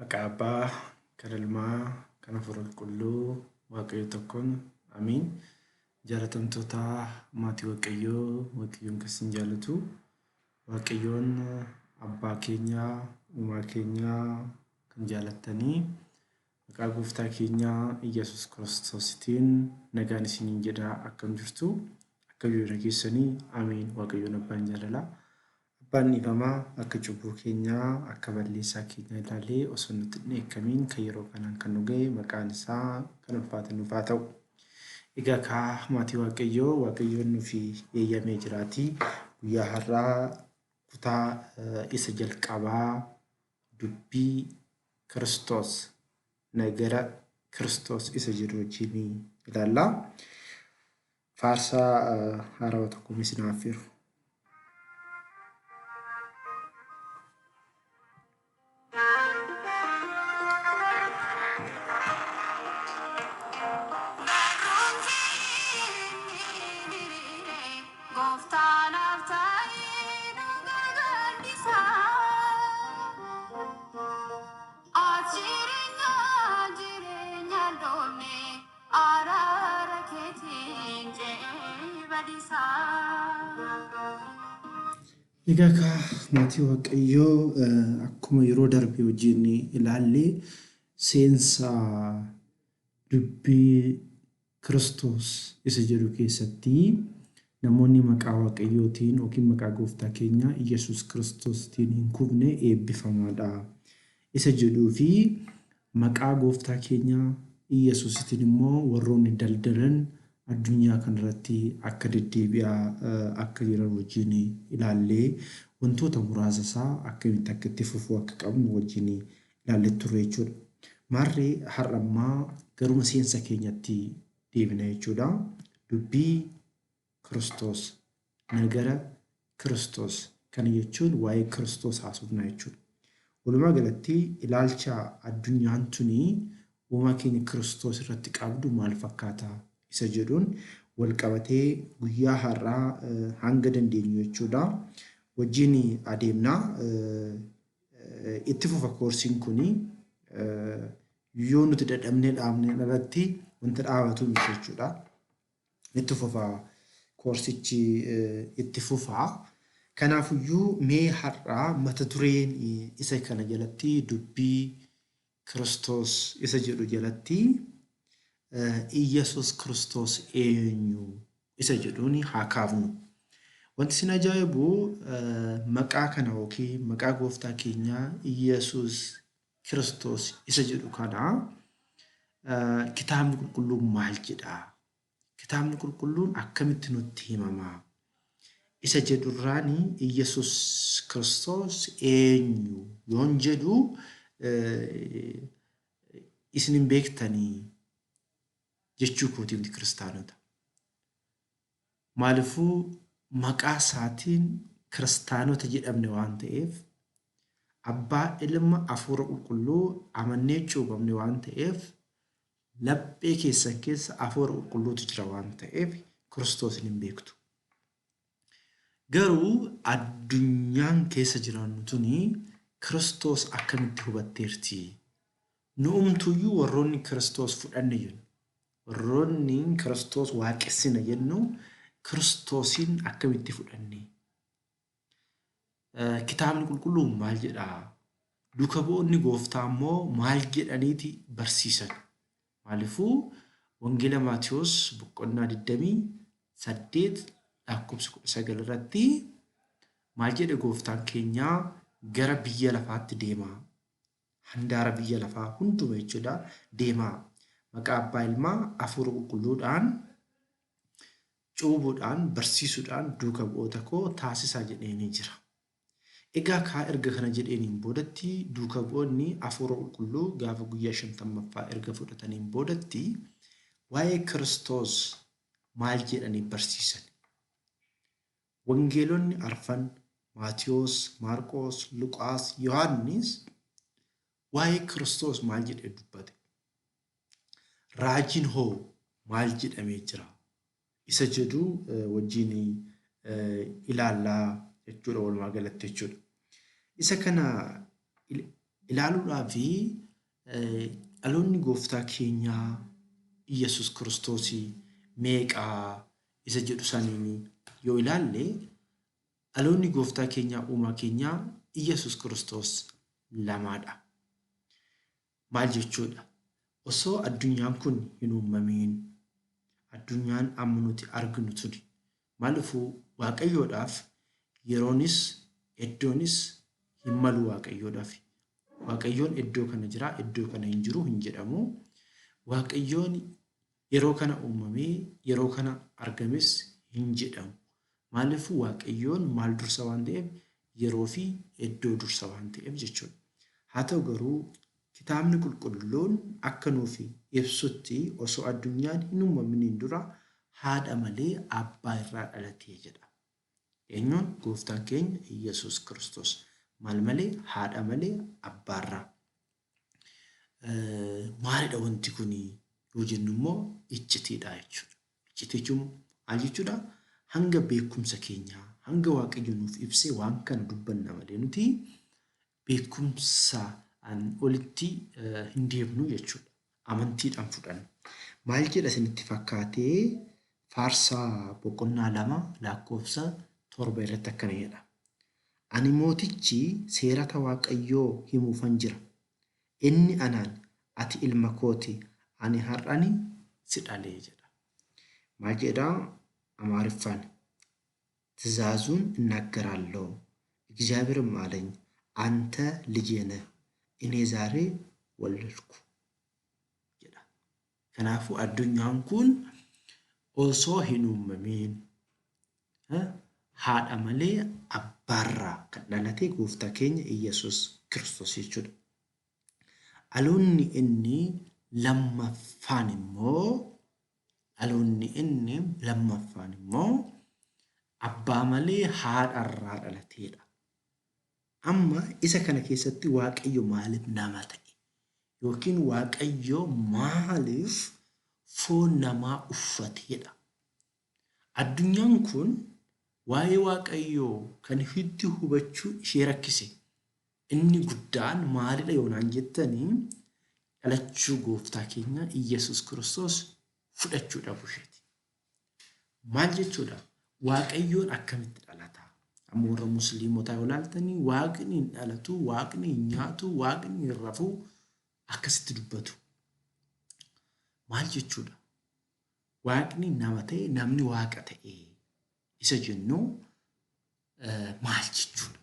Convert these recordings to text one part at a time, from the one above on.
Maqaa Abbaa, kan Ilmaa, kan Hafuura Qulqulluu, Waaqayyo tokkoon, amiin. Jaalatamtoota maatii Waaqayyoo, Waaqayyoon kan isin jaallatu, Waaqayyoon Abbaa keenyaa, Uumaa keenyaa kan jaalattanii, maqaa Gooftaa keenyaa Iyyasuus Kiristoositiin nagaan isiniin jedha. Akkam jirtu? Akkam jiru keessanii? Amiin. Waaqayyoon Abbaan jaalalaa, Abbaan dhiifamaa, akka cubbuu keenyaa, akka balleessaa keenyaa ilaalee osoo nutti hin dheekkamiin kan yeroo kanaan kan nu ga'e maqaan isaa kan ulfaate nuuf haa ta'u. Egaa kaa maatii Waaqayyoo, Waaqayyoon nuuf eeyyamee jiraatii guyyaa har'aa kutaa isa jalqabaa dubbii Kiristoos, nagara Kiristoos isa jedhu wajjin ilaalla. Faarsaa haarawa tokko isin haa affeeru. Araara keetiin ce'ee badisaa. Egaa kaa maatii Waaqayyoo, akkuma yeroo darbe wajjin ilaalle, seensa dubbii Kiristoos isa jedhu keessatti namoonni maqaa Waaqayyootiin yookiin maqaa Gooftaa keenya Iyyasuus Kiristoostiin hin kufne eebbifamaadha isa jedhuu fi maqaa Gooftaa keenya Iyyasuusitiin immoo warroonni daldalan addunyaa kanarratti akka deddeebi'aa akka jiran wajjin ilaallee, wantoota muraasa isaa akkamitti akka itti fufuu akka qabnu wajjin ilaallee turre jechuudha. Maarree har'a ammaa garuma seensa keenyatti deebina jechuudha. Dubbii Kiristoos, nagara Kiristoos kana jechuun waa'ee Kiristoos haasofna jechuudha. Walumaa galatti ilaalcha addunyaan tuni uumaa keenya Kiristoos irratti qabdu maal fakkaata isa jedhuun wal qabatee guyyaa har'aa hanga dandeenyu jechuudha wajjin adeemna. Itti fufa koorsiin kuni, yoo nuti dadhabnee dhaabneen alatti wanta dhaabatu miti jechuudha. Itti fufa, koorsichi itti fufa. Kanaafuyyuu mee har'aa mata dureen isa kana jalatti, dubbii Kiristoos isa jedhu jalatti, Iyyasuus Kiristoos eenyu isa jedhuun haa kaafnu. Wanti isin ajaa'ibu, maqaa kana yookiin maqaa Gooftaa keenyaa Iyyasuus Kiristoos isa jedhu kana Kitaabni Qulqulluun maal jedha? Kitaabni Qulqulluun akkamitti nutti himama? Isa jedhurraan Iyyasuus Kiristoos eenyu yoon jedhu, isin hin beektanii jechuu kootii miti kiristaanota. Maaliifuu maqaa isaatiin kiristaanota jedhamne waan ta'eef, Abbaa, Ilma, Hafuura Qulqulluu amannee cuuphamne waan ta'eef, laphee keessan keessa Hafuura Qulqulluutu jira waan ta'eef Kiristoosin hin beektu. Garuu addunyaan keessa jiraannu tuni Kiristoos akkamitti hubatteerti? Nu'umtuyyuu warroonni Kiristoos fudhanne jennu, warroonni Kiristoos waaqessina jennu, Kiristoosiin akkamitti fudhanne? Kitaabni Qulqulluun maal jedhaa? Duuka bu'oonni Gooftaa immoo maal jedhaniiti barsiisan? Maaliifuu Wangeela Maatiyos boqonnaa 28 lakkoofsa 19 irratti maal jedhe Gooftaan keenya? Gara biyya lafaatti deemaa. Handaara biyya lafaa hunduma jechuudha deemaa. Maqaa Abbaa, Ilmaa, Hafuura Qulqulluudhaan cuubuudhaan, barsiisuudhaan duuka bu'oota koo taasisaa jedheenii jira. Egaa kaa erga kana jedheeniin boodatti, duuka bu'oonni Hafuura Qulqulluu gaafa guyyaa 50ffaa erga fudhataniin boodatti waa'ee Kiristoos maal jedhanii barsiisan? Wangeelonni arfan, Maatiyoos, Maarqoos, Luqaas, Yohaannis, waa'ee Kiristoos maal jedhee dubbate? Raajiin hoo maal jedhamee jira? Isa jedhu wajjin ilaallaa jechuudha walumaa galatti jechuudha. Isa kana Ilaaluudhaaf dhaloonni gooftaa keenyaa Iyyasuus Kiristoosii meeqaa isa jedhu saniin yoo ilaalle dhaloonni gooftaa keenyaa uumaa keenyaa Iyyasuus Kiristoos lamaadha. Maal jechuudha? Osoo addunyaan kun hin uumamiin addunyaan amma nuti arginu tuni maaliifuu Waaqayyoodhaaf yeroonis iddoonis hin malu Waaqayyoodhaaf. Waaqayyoon iddoo kana jira, iddoo kana hin jiru hin jedhamu. Waaqayyoon yeroo kana uumamee yeroo kana argames hin jedhamu. Maaliifuu Waaqayyoon maal dursa waan ta'eef yeroo fi iddoo dursa waan ta'eef jechuudha. Haa ta'u garuu kitaabni qulqulluun akka nuuf ibsutti osoo addunyaan hin uumaminiin dura haadha malee abbaa irraa dhalatee jedha. Eenyuun? Gooftaan keenya Iyyasuus Kiristoos. Maal malee? Haadha malee abbaarraa. Maalidha wanti kun yoo jennu immoo iccitiidha jechuudha. Iccitii jechuun maal jechuudha? Hanga beekumsa keenyaa, hanga Waaqayyo nuuf ibsee waan kana dubbanna malee nuti beekumsaan olitti hin deemnu jechuudha. Amantiidhaan fudhanna. Maal jedha isinitti fakkaatee Faarsaa boqonnaa 2 lakkoofsa 7 irratti akkana jedha. Ani mootichi seerata Waaqayyoo himuufan jira. Inni anaan, Ati ilma koo ti, ani har'ani si dhale jedha. Maal jedha Amaariffaan? ትእዛዙን እናገራለሁ፣ እግዚአብሔርም አለኝ፣ አንተ ልጄ ነህ፣ እኔ ዛሬ ወለድኩ jedha. Kanaafuu addunyaan kun osoo hin uumamiin haadha malee abbaarraa kan dhalate gooftaa keenya Iyyasuus Kiristoos jechuudha. Dhaloonni inni lammaffaan immoo dhaloonni inni lammaffaan immoo abbaa malee haadharraa dhalateedha. Amma isa kana keessatti Waaqayyo maaliif nama ta'e? Yookiin Waaqayyo maaliif foon namaa uffateedha? Addunyaan kun waa'ee Waaqayyoo kan itti hubachuu ishee rakkise inni guddaan maalidha yoo naan jettanii dhalachuu gooftaa keenya Iyyasuus Kiristoos fudhachuu dhabuu isheeti. Maal jechuudha? Waaqayyoon akkamitti dhalata? Amma warra musliimotaa yoo ilaaltanii waaqni hin dhalatu, waaqni hin nyaatu, waaqni hin rafu akkasitti dubbatu. Maal jechuudha? Waaqni nama ta'e namni waaqa ta'e isa jennu maal jechuudha?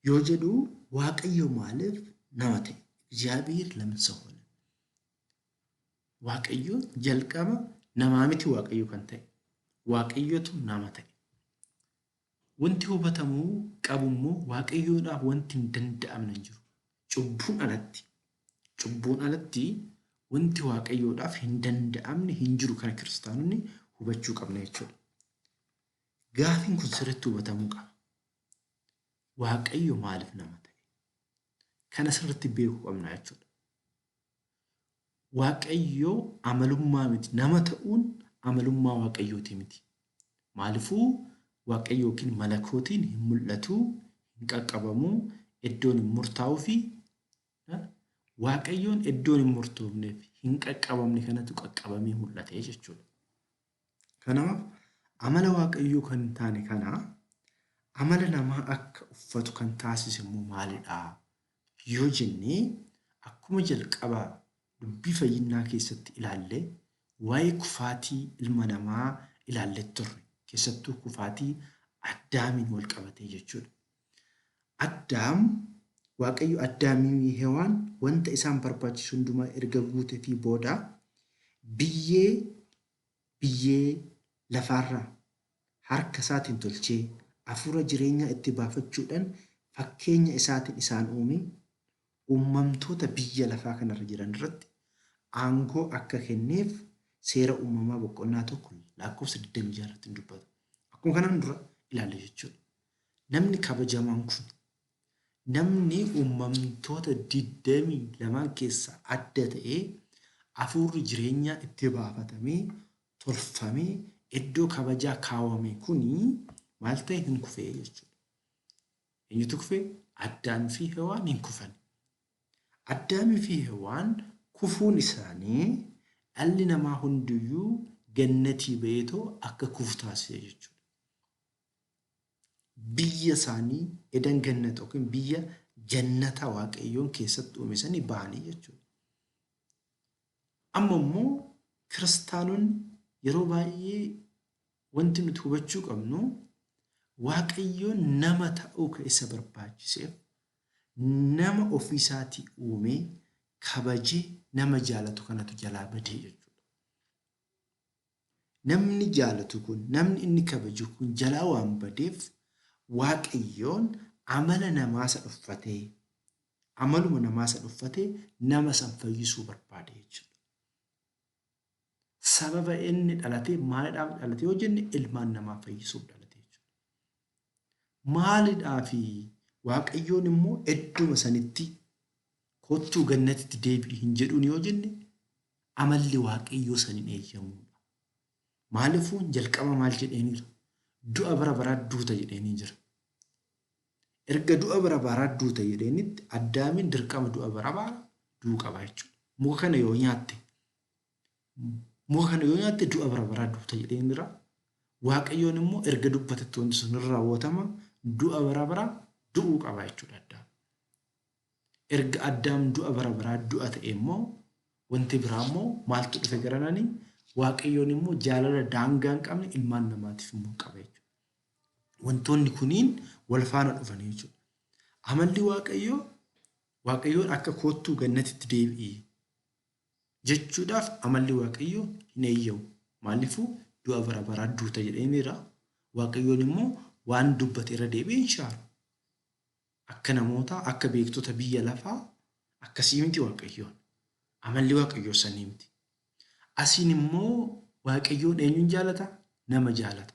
Yoo jedhu Waaqayyo maaliif nama ta'e? እግዚአብሔር ለምን ሰው ሆነ? Waaqayyo jalqaba namaa miti Waaqayyo kan ta'e. Waaqayyotu nama ta'e. Wanti hubatamuu qabu immoo Waaqayyoodhaaf wanti hin danda'amne hin jiru. Cubbuun alatti cubbuun alatti wanti Waaqayyoodhaaf hin danda'amne hin jiru kana kiristaanonni hubachuu qabna jechuudha. Gaafiin kun sirriitti hubatamuu qaba. Waaqayyo maaliif nama ta'e? Kana sirriitti beekuu qabna jechuudha. Waaqayyo amalummaa miti. Nama ta'uun amalummaa Waaqayyooti miti. Maaliifuu Waaqayyo yookiin malakootiin hin mul'atu, hin qaqqabamu, iddoon hin murtaa'uu fi Waaqayyoon iddoon hin murtoofneef hin qaqqabamne kanatu qaqqabamee mul'ate jechuudha. Kanaaf amala Waaqayyoo kan hin taane kana amala namaa akka uffatu kan taasise immoo maalidha yoo jenne akkuma jalqaba dubbii fayyinnaa keessatti ilaalle waa'ee kufaatii ilma namaa ilaallee turre. Keessattuu kufaatii Addaamiin wal qabatee jechuudha. Addaam Waaqayyo Addaamii fi Hewaan wanta isaan barbaachisu hundumaa erga guutefii booda biyyee biyyee lafaarraa harka isaatiin tolchee hafuura jireenyaa itti baafachuudhaan fakkeenya isaatiin isaan uume uumamtoota biyya lafaa kanarra jiran irratti aangoo akka kenneef seera uumamaa boqonnaa 1 lakkoofsa 26 irratti hin dubbata. Akkuma kanaan dura ilaalle jechuudha. Namni kabajamaan kun namni uumamtoota 22 keessaa adda ta'ee hafuurri jireenyaa itti baafatamee tolfamee iddoo kabajaa kaawwame kuni maal ta'e hin kufee jechuudha. Eenyutu kufe? Addaamii fi Hewaan hin kufan. Addaamii fi Hewaan kufuun isaanii dhalli namaa hundiyyuu gannatii ba'eetoo akka kufu taasise jechuudha. Biyya isaanii Edan Gannat yookiin biyya jannata Waaqayyoon keessatti uume sanii ba'anii jechuudha. Amma immoo kiristaanonni yeroo baay'ee wanti nuti hubachuu qabnu Waaqayyoon nama ta'uu kan isa barbaachiseef nama ofiisaatii uumee kabajee nama jaalatu kanatu jalaa badee jechuudha. Namni jaalatu kun, namni inni kabaju kun jalaa waan badeef Waaqayyoon amala namaa san uffatee, amaluma namaa san uffatee nama san fayyisuu barbaade jechuudha. Sababa inni dhalatee maalidhaaf dhalate yoo jenne ilmaan namaa fayyisuuf dhalate jechuudha. Maalidhaafi Waaqayyoon immoo edduma sanitti kottuu gannatitti deebi'i hin jedhuun yoo jenne amalli Waaqayyoo san hin eeyyamuudha. Maaliifuu jalqaba maal jedheeniira? Du'a bara baraa duuta jedheenii jira. Erga du'a bara baraa duuta jedheenitti Addaamiin dirqama du'a bara baraa du'uu qaba jechuudha. Muka kana yoo nyaatte muka kana yoo nyaatte du'a bara baraa duuta jedheeniira. Waaqayyoon immoo erga dubbatetti wanti sun hin raawwatama du'a bara baraa du'uu qaba jechuudha Addaam. Erga Addaam du'a bara baraa du'a ta'e immoo wanti biraa immoo maaltu dhufe garanani Waaqayyoon immoo jaalala daangaa hin qabne ilmaan namaatiif immoo qaba jechuudha. Wantoonni kuniin wal faana dhufanii jechuudha. Amalli Waaqayyoo Waaqayyoon akka koottuu gannatitti deebi'i jechuudhaaf amalli Waaqayyoo hin eeyyamu. Maaliifuu du'a bara baraa duuta jedheeniira. Waaqayyoon immoo waan dubbate irra deebi'ee hin shaaru. Akka namootaa, akka beektota biyya lafaa akkasii miti Waaqayyoon. Amalli Waaqayyoo sanii miti. Asiin immoo Waaqayyoon eenyuun jaalata? Nama jaalata.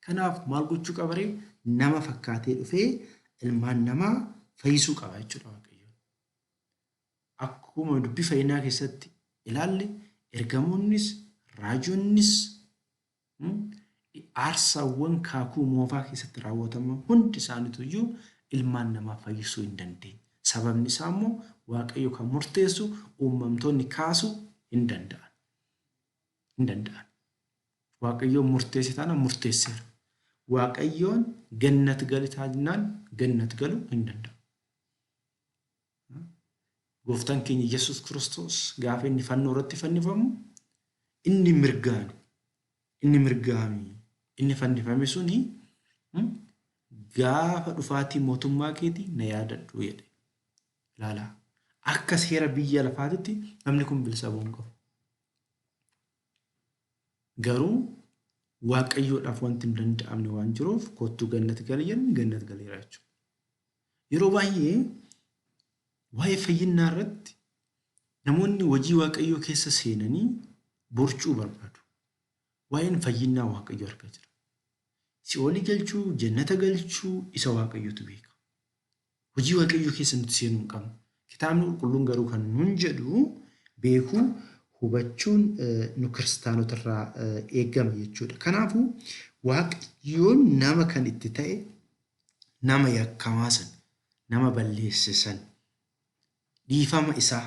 Kanaaf maal gochuu qaba ree? Nama fakkaatee dhufee ilmaan namaa fayyisuu qaba jechuudha Waaqayyoon. Akkuma dubbii fayyinaa keessatti ilaalle ergamoonnis raajonnis aarsaawwan kaakuu moofaa keessatti raawwataman hundi isaaniitu iyyuu ilmaan namaa fayyisuu hin dandeenye. Sababni isaa immoo Waaqayyo kan murteessu uumamtoonni kaasuu hin danda'an. Hin danda'an. Waaqayyoon murteesse taanaan murteesseera. Waaqayyoon gannat gali taanaan gannat galuu hin danda'u. Gooftaan keenya Yesuus Kiristoos gaafa inni fannoo irratti fannifamu inni mirgaani inni mirgaami inni fannifame suni gaafa dhufaatii mootummaa keetii na yaadadhu jedhe. Ilaalaa akka seera biyya lafaatitti namni kun bilisa ba'uu hin qabu. Garuu Waaqayyoodhaaf wanti hin danda'amne waan jiruuf kottuu gannat gali jenne gannat galeera jechuudha. Yeroo baay'ee waa'ee fayyinnaa irratti namoonni hojii Waaqayyoo keessa seenanii borcuu barbaadu. Waa'een fayyinnaa Waaqayyo harka jira. Si'oolii galchuu, jannata galchuu isa Waaqayyotu beeka. Hojii Waaqayyoo keessa nuti seenuu hin qabnu. Kitaabni qulqulluun garuu kan nuun jedhu beekuu hubachuun nu kiristaanota irraa eegama jechuudha. Kanaafuu Waaqayyoon nama kan itti ta'e nama yakkamaa san, nama balleesse san dhiifama isaa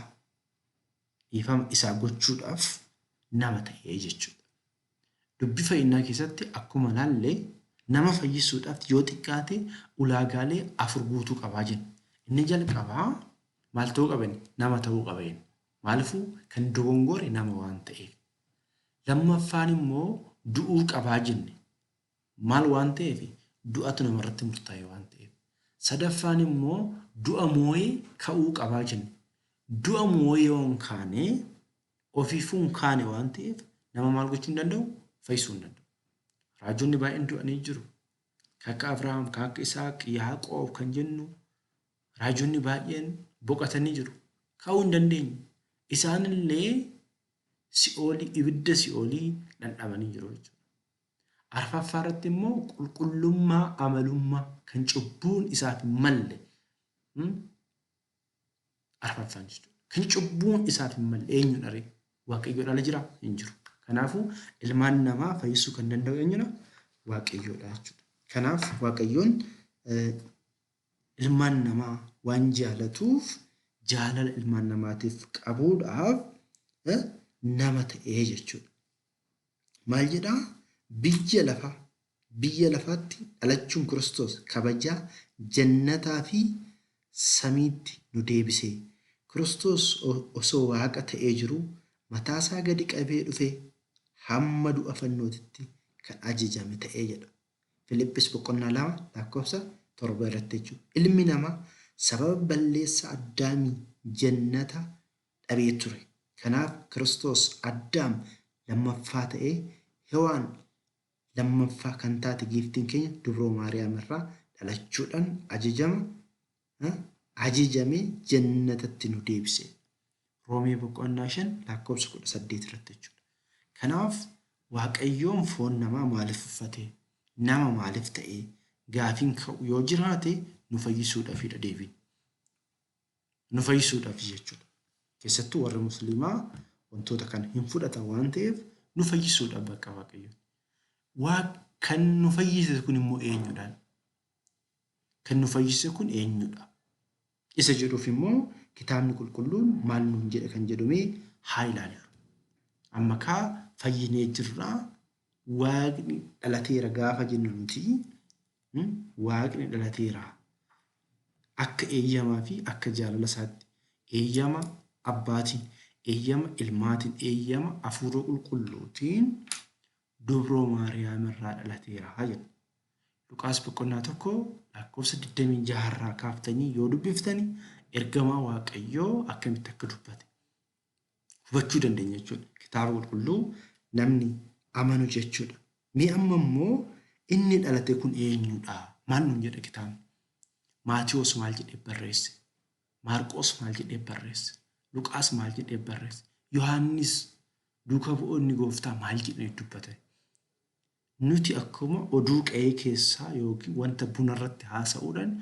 dhiifama isaa gochuudhaaf nama ta'e jechuudha. Dubbii fayyinaa keessatti akkuma laalle nama fayyisuudhaaf yoo xiqqaate ulaagaalee afur guutuu qabaa jenna. Inni jalqabaa maal ta'uu qaba inni? Nama ta'uu qaba inni. Maaliifuu kan dogongore nama waan ta'eef. Lammaffaan immoo du'uu qabaa jenne. Maal waan ta'eef? Du'atu namarratti murtaa'e waan ta'eef. Sadaffaan immoo du'a moo'ee ka'uu qabaa jenne. Du'a moo'ee yoo hin kaane ofiifuu hin kaane waan ta'eef nama maal gochuu hin danda'u? Fayyisuu hin danda'u. Raajonni baay'een du'anii jiru. Kan akka Abrahaam, kan akka Isaaq, Yaaqoob kan jennu raajonni baay'een boqotanii jiru. Ka'uu hin dandeenye. Isaanillee si'oolii, ibidda si'oolii dhandhamanii jiru jechuudha. Arfaffaa irratti immoo qulqullummaa amalummaa kan cubbuun isaaf hin malle arfaffaan jechuudha. Kan cubbuun isaaf hin malle eenyudha ree? Waaqayyoon ala jiraa? Hin jiru. Kanaafuu ilmaan namaa fayyisuu kan danda'u eenyudha? Waaqayyoodha jechuudha. Kanaaf Waaqayyoon Ilmaan namaa waan jaalatuuf, jaalala ilmaan namaatiif qabuudhaaf nama ta'ee jechuudha. Maal jedhaa? Biyya lafaa, biyya lafaatti dhalachuun Kiristoos kabajaa jannataa fi samiitti nu deebise. Kiristoos osoo Waaqa ta'ee jiruu mataasaa gadi qabee dhufee hamma du'a fannootitti kan ajajame ta'ee jedha. Filiphis boqonnaa 2 lakkoofsa 7 irratti jechuudha. Ilmi namaa sababa balleessaa Addaamii jannata dhabee ture. Kanaaf Kiristoos Addaam lammaffaa ta'ee Hewaan lammaffaa kan taate giiftiin keenya Dubroo Maariyaam irraa dhalachuudhaan ajajama ajajamee jannatatti nu deebise. Roomee boqonnaa 5 lakkoofsa 18 irratti jechuudha. Kanaaf Waaqayyoon foon namaa maaliif uffate? Nama maaliif ta'e? Gaafiin ka'u yoo jiraate nu fayyisuudhafiidha deebiin. Nu fayyisuudhaaf jechuudha. Keessattuu warri musliimaa wantoota kana hin fudhatan waan ta'eef nu fayyisuudhaaf bakka Waaqayyoon. Waa kan nu fayyise kun immoo eenyudhaan? Kan nu fayyise kun eenyudha? Isa jedhuuf immoo kitaabni qulqulluun maal nuun jedha kan jedhu mee haa ilaallu. Amma kaa fayyinee jirra. Waaqni dhalateera gaafa jennu nuti Waaqni dhalateera. Akka eeyyamaa fi akka jaalala isaatti eeyyama abbaatiin, eeyyama ilmaatiin, eeyyama hafuura qulqulluutiin dubroo Maariyaam irraa dhalateera jedha. Luqaas boqonnaa 1 lakkoofsa 26 irraa kaaftanii yoo dubbiftani ergamaa Waaqayyoo akkamitti akka dubbate hubachuu dandeenya jechuudha. Kitaaba qulqulluu namni amanu jechuudha. Mee amma immoo inni dhalate kun eenyudha? Maal nuun jedha kitaabni? Maatiyoos maal jedhee barreesse? Maarqoos maal jedhee barreesse? Luqaas maal jedhee barreesse? Yohaannis duuka bu'oonni gooftaa maal jedhanii dubbatan? Nuti akkuma oduu qe'ee keessaa yookiin wanta buna irratti haasa'uudhaan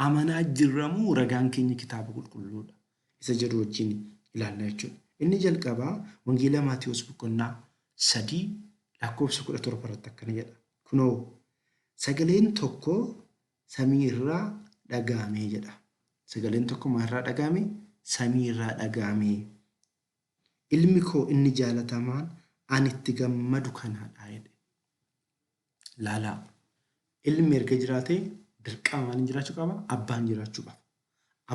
amanaa jirra moo ragaan keenya kitaaba qulqulluudha? Isa jedhu wajjin ilaalla jechuudha. Inni jalqabaa Wangeela Maatewos boqonnaa 3 lakkoofsa 17 irratti akkana jedha. Kunoo, sagaleen tokko samii irraa dhaga'ame jedha. Sagaleen tokko maalirraa dhaga'ame? Samii irraa dhaga'ame. Ilmi koo inni jaalatamaan ani itti gammadu kanaadha jedhe. Laalaa. Ilmi erga jiraatee dirqama maaliin jiraachuu qaba? Abbaan jiraachuu qaba.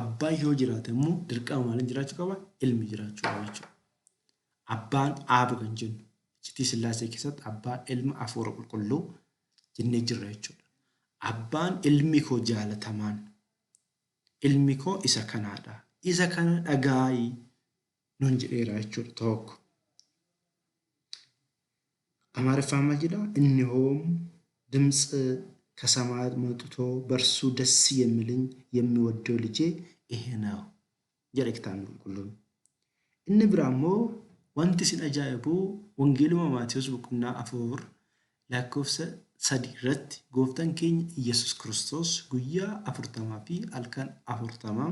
Abbaan yoo jiraate immoo dirqama maaliin jiraachuu qaba? Ilmi jiraachuu qaba jechuudha. Abbaan aaba kan jennu iccitii sillaasee keessatti abbaa ilma hafuura qulqulluu jennee jirra jechuudha. Abbaan ilmi koo jaalatamaan ilmi koo isa kanaadha. Isa kana dhagaa'i nuun jedheera jechuudha tokko. Amaariffaan maal jedha? Innihom ድምፅ ከሰማይ መጥቶ በእርሱ ደስ የሚለኝ የሚወደው ልጄ ይሄ ነው jedha kitaabni qulqulluun. Inni biraa immoo wanti isin ajaa'ibu Wangeeluma Maatewos boqonnaa 4 lakkoofsa 3 irratti gooftaan keenya Iyyasuus Kiristoos guyyaa 40 fi halkan 40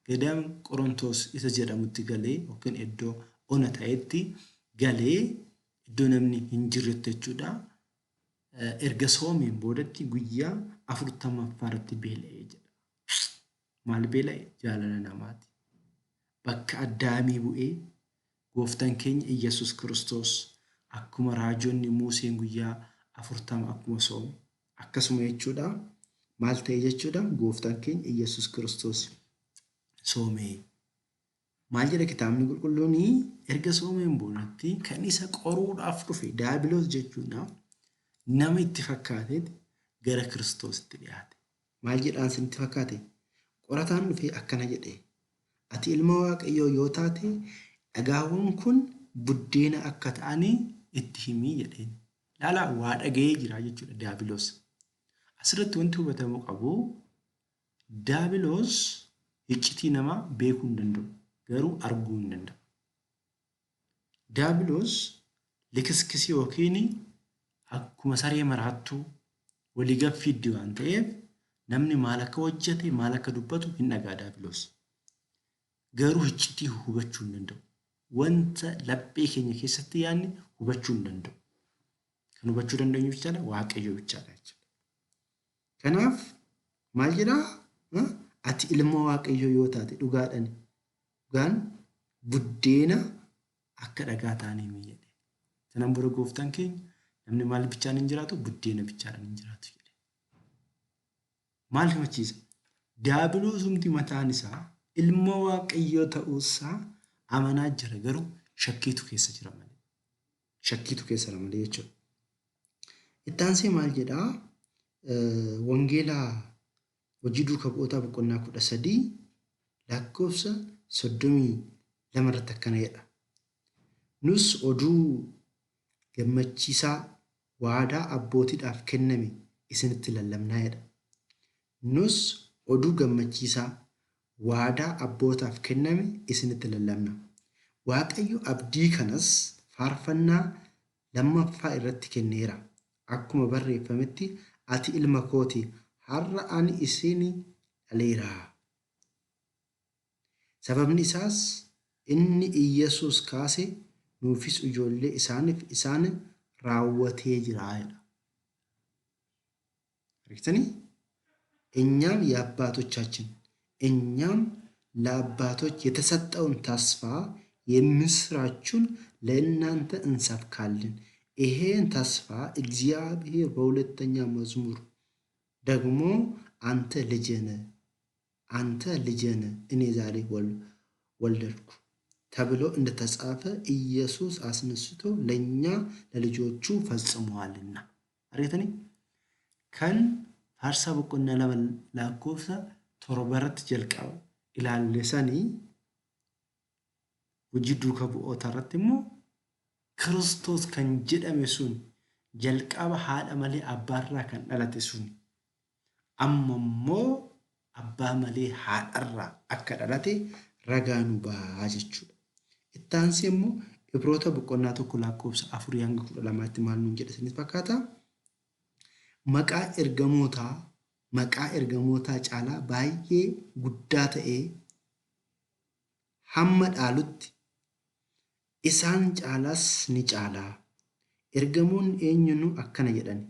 gadaam Qorontoos isa jedhamutti galee yookiin iddoo ona ta'etti galee iddoo namni hin jirretti jechuudha. Erga soomeen boodatti guyyaa 40ffaa irratti beela'ee jedha. Maal beela'e? Jaalala namaati. Bakka Addaamii bu'ee Gooftaan keenya Iyyasuus Kiristoos akkuma raajonni Muuseen guyyaa 40 akkuma soomu akkasuma jechuudha. Maal ta'e jechuudha? Gooftaan keenya Iyyasuus Kiristoos soomee. Maal jedha kitaabni qulqulluun? Erga soomeen boodatti kan isa qoruudhaaf dhufe daabiloos jechuudha. Nama itti fakkaateet gara Kiristoositti dhiyaate. Maal jedhaan isinitti fakkaate? Qorataan dhufee akkana jedhe, Ati ilma Waaqayyoo yoo taate dhagaawwan kun buddeena akka ta'anii itti himi jedheen. Ilaalaa waa dhaga'ee jira jechuudha Daabiloos. Asirratti wanti hubatamuu qabu Daabiloos iccitii namaa beekuu hin danda'u, garuu arguu hin danda'a. Daabiloos likiskisii yookiin akkuma saree maraattuu walii gad fiiddi waan ta'eef namni maal akka hojjete maal akka dubbatu hin dhaga'a Daabiloos. Garuu iccitii hubachuu hin danda'u. Wanta laphee keenya keessatti yaadne hubachuu hin danda'u. Kan hubachuu dandeenyu bichaadha Waaqayyo bichaadha jechuudha. Kanaaf maal jedhaa? Ati ilma Waaqayyoo yoo taate dhugaadhaan dhugaan buddeena akka dhagaa ta'anii jedhe. Sanaan booda gooftaan keenya namni maal bichaan hin jiraatu? Buddeena bichaadhaan hin jiraatu jedhe. Maal himachiisa? Diyaabiloosumti mataan isaa ilma Waaqayyoo ta'uusaa amanaa jira, garuu shakkiitu keessa jira malee. Shakkiitu keessa jira malee jechuudha. Itti aansee maal jedhaa? Wangeelaa Hojii Duuka Bu'ootaa boqonnaa 13 lakkoofsa 32 irratti akkana jedha. Nus oduu gammachiisaa waadaa abbootiidhaaf kenname isinitti lallabnaa jedha. Nus oduu gammachiisaa waadaa abbootaaf kenname isinitti lallabna. Waaqayyo abdii kanas faarfannaa lammaffaa irratti kenneera. Akkuma barreeffametti, Ati ilma koo ti, har'a ani isin dhaleera. Sababni isaas inni Iyyasuus kaase nuufis ijoollee isaaniif isaan raawwatee jira jedha. Argitanii? እኛም የአባቶቻችን እኛም ለአባቶች የተሰጠውን ተስፋ የምስራቹን ለእናንተ እንሰብካለን። ይሄን ተስፋ እግዚአብሔር በሁለተኛ መዝሙር ደግሞ አንተ ልጄ ነህ፣ አንተ ልጄ ነህ፣ እኔ ዛሬ ወለድኩ ተብሎ እንደተጻፈ ኢየሱስ አስነስቶ ለእኛ ለልጆቹ ፈጽሟልና። Argitanii? Kan Faarsaa boqonnaa 2 lakkoofsa 7 irratti jalqaba ilaalle sanii Hojii Duuka Bu'ootaa irratti immoo Kiristoos kan jedhame sun jalqaba haadha malee abbaarraa kan dhalate sun amma immoo abbaa malee haadharraa akka dhalate ragaa nu ba'a jechuudha. Itti aansee immoo Ibroota boqonnaa 1 lakkoofsa 4 hanga 12tti maal nuun jedha isinitti fakkaata? Maqaa ergamootaa maqaa ergamootaa caalaa baay'ee guddaa ta'ee hamma dhaalutti isaan caalaas ni caala. Ergamoonni eenyunuu akkana jedhan,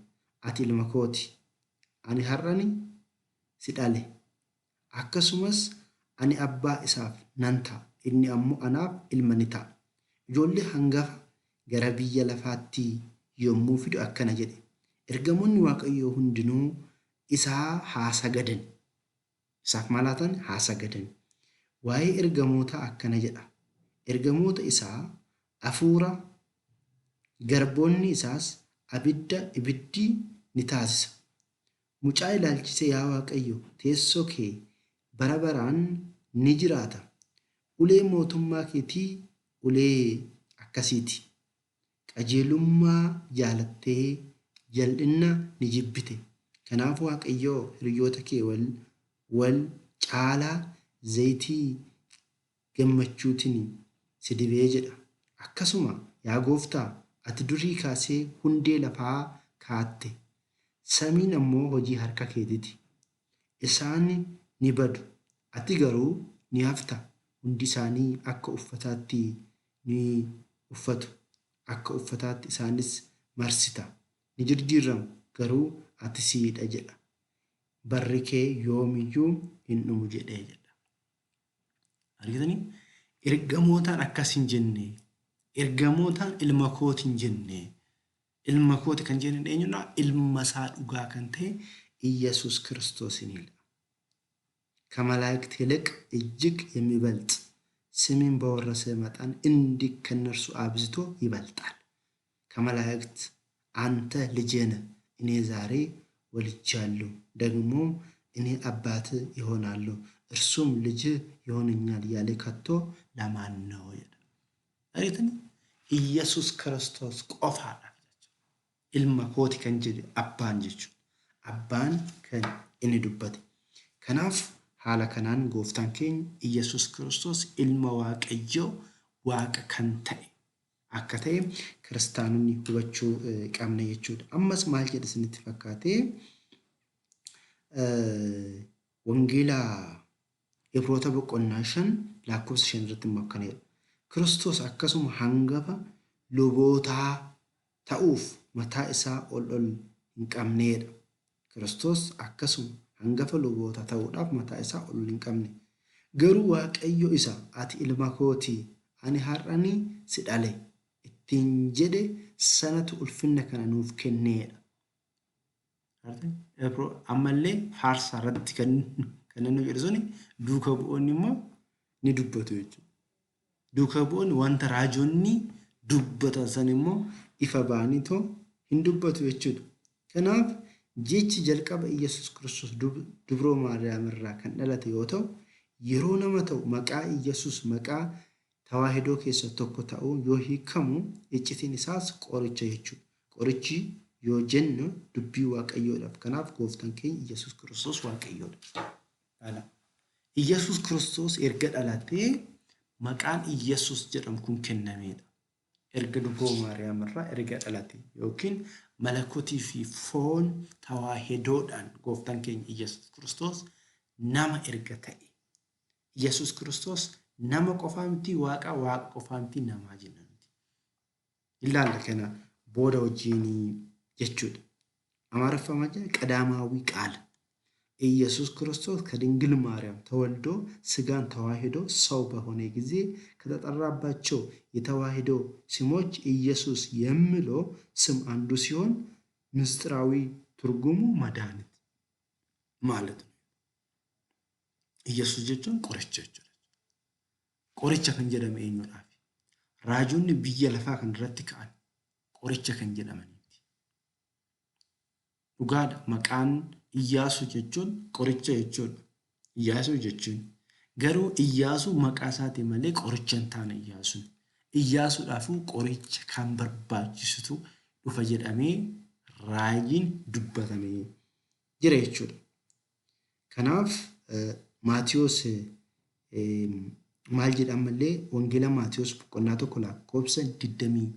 Ati ilma koo ti, ani har'ani si dhale. Akkasumas ani abbaa isaaf nan ta'a, inni ammoo anaaf ilma ni ta'a. Ijoollee hangafa gara biyya lafaatti yommuu fidu akkana jedhe, Ergamoonni Waaqayyoo hundinuu isaa haa sagadan. Isaaf maal haa ta'an? Haa sagadan. Waa'ee ergamootaa akkana jedha, Ergamoota isaa hafuura, garboonni isaas abidda ibiddi ni taasisa. Mucaa ilaalchisee yaa Waaqayyo, teessoo kee bara baraan ni jiraata, ulee mootummaa keetii ulee akkasii ti. Qajeelummaa jaalattee jal'inna ni jibbite. Kanaaf Waaqayyo hiriyoota kee wal caalaa zayitii gammachuutiin si dibe jedha. Akkasuma yaa Gooftaa, ati durii kaasee hundee lafaa kaatte, samiin ammoo hojii harka keetiiti. Isaan ni badu, ati garuu ni hafta, hundi isaanii akka uffataatti ni uffatu, akka uffataatti isaanis marsita, ni jirjiirramu, garuu ati siidha jedha. Barri kee yoomiyyuu hin dhumu jedhee jedha. Argitanii? Ergamootaan akkas hin jenne. Ergamootaan ilma kooti hin jenne. Ilma kooti kan jenne eenyudha? Ilma isaa dhugaa kan ta'e Iyyasuus Kiristoosinidha. ከመላእክት ይልቅ እጅግ የሚበልጥ ስምን በወረሰ መጠን እንዲህ ከእነርሱ አብዝቶ ይበልጣል። ከመላእክት አንተ ልጄ ነህ፣ እኔ ዛሬ ወልጄሃለሁ፣ ደግሞም እኔ አባትህ እሆናለሁ፣ እርሱም ልጅ ይሆነኛል ያለ ከቶ ለማን ነው? jedha. Argitanii? Iyyasuus Kiristoos qofaadha. Ilma kooti kan jedhe abbaan jechuudha. Abbaan kan inni dubbate. Kanaaf haala kanaan gooftaan keenya Iyyasuus Kiristoos ilma Waaqayyoo Waaqa kan ta'e akka ta'e kiristaanonni hubachuu qabna jechuudha. Ammas maal jedha isinitti fakkaate? Wangeela Ibroota boqonnaa 5 lakkoofsa 5 irratti immoo akkana jedha. Kiristoos akkasuma hangafa lubootaa ta'uuf mataa isaa ol ol hin qabneedha. Kiristoos akkasuma Hangafa lubootaa ta'uudhaaf mataa isaa ol hin qabne. Garuu Waaqayyo isa, Ati ilma koo ti, ani har'an si dhale ittiin jedhe sanatu ulfinna kana nuuf kennee dha. Ammallee faarsaa irratti kan kan inni jedhu suni duuka bu'oonni immoo ni dubbatu jechuudha. Duuka bu'oonni wanta raajonni dubbatan san immoo ifa ba'aniitoo hin dubbatu jechuudha. Kanaaf jechi jalqaba Iyyasuus Kiristoos dubroo Maariyaam irraa kan dhalate yoo ta'u, yeroo nama ta'u maqaa Iyyasuus maqaa Tawaahidoo keessa tokko ta'uun yoo hiikamu iccitiin isaas qoricha jechuudha. Qorichi yoo jennu dubbii Waaqayyoodhaaf. Kanaaf gooftaan keenya Iyyasuus Kiristoos Waaqayyoodha. Dhala. Iyyasuus Kiristoos erga dhalatee maqaan Iyyasuus jedhamu kun kennameedha. Erga dubroo Maariyaam irraa erga dhalate yookiin malakotii fi foon tawaahidoodhaan gooftaan keenya Iyyasuus Kiristoos nama erga ta'e. Iyyasuus Kiristoos nama qofaa miti waaqa, waaqa qofaa miti namaa jenna nuti. Ilaalla kana booda wajjin jechuudha. Amaariffa maal jedha? Qadaamaawwii qaala. ኢየሱስ ክርስቶስ ከድንግል ማርያም ተወልዶ ስጋን ተዋህዶ ሰው በሆነ ጊዜ ከተጠራባቸው የተዋህዶ ስሞች ኢየሱስ የሚለው ስም አንዱ ሲሆን ምስጢራዊ ትርጉሙ መድኃኒት ማለት ነው። ኢየሱስ jechuun qoricha jechuudha. Qoricha kan jedhame eenyudhaaf? Raajonni biyya lafaa kan irratti ka'an qoricha kan jedhamaniiti. Dhugaadha maqaan Iyyaasuu jechuun qoricha jechuudha. Iyyaasuu jechuun garuu Iyyaasuu maqaa isaati malee qoricha hin taane Iyyaasuun. Iyyaasuudhaafuu qoricha kan barbaachisutu dhufa jedhamee raajiin dubbatamee jira jechuudha. Kanaaf Maatiyoos maal jedha ammallee Wangeela Maatiyoos boqonnaa 1 lakkoofsa 21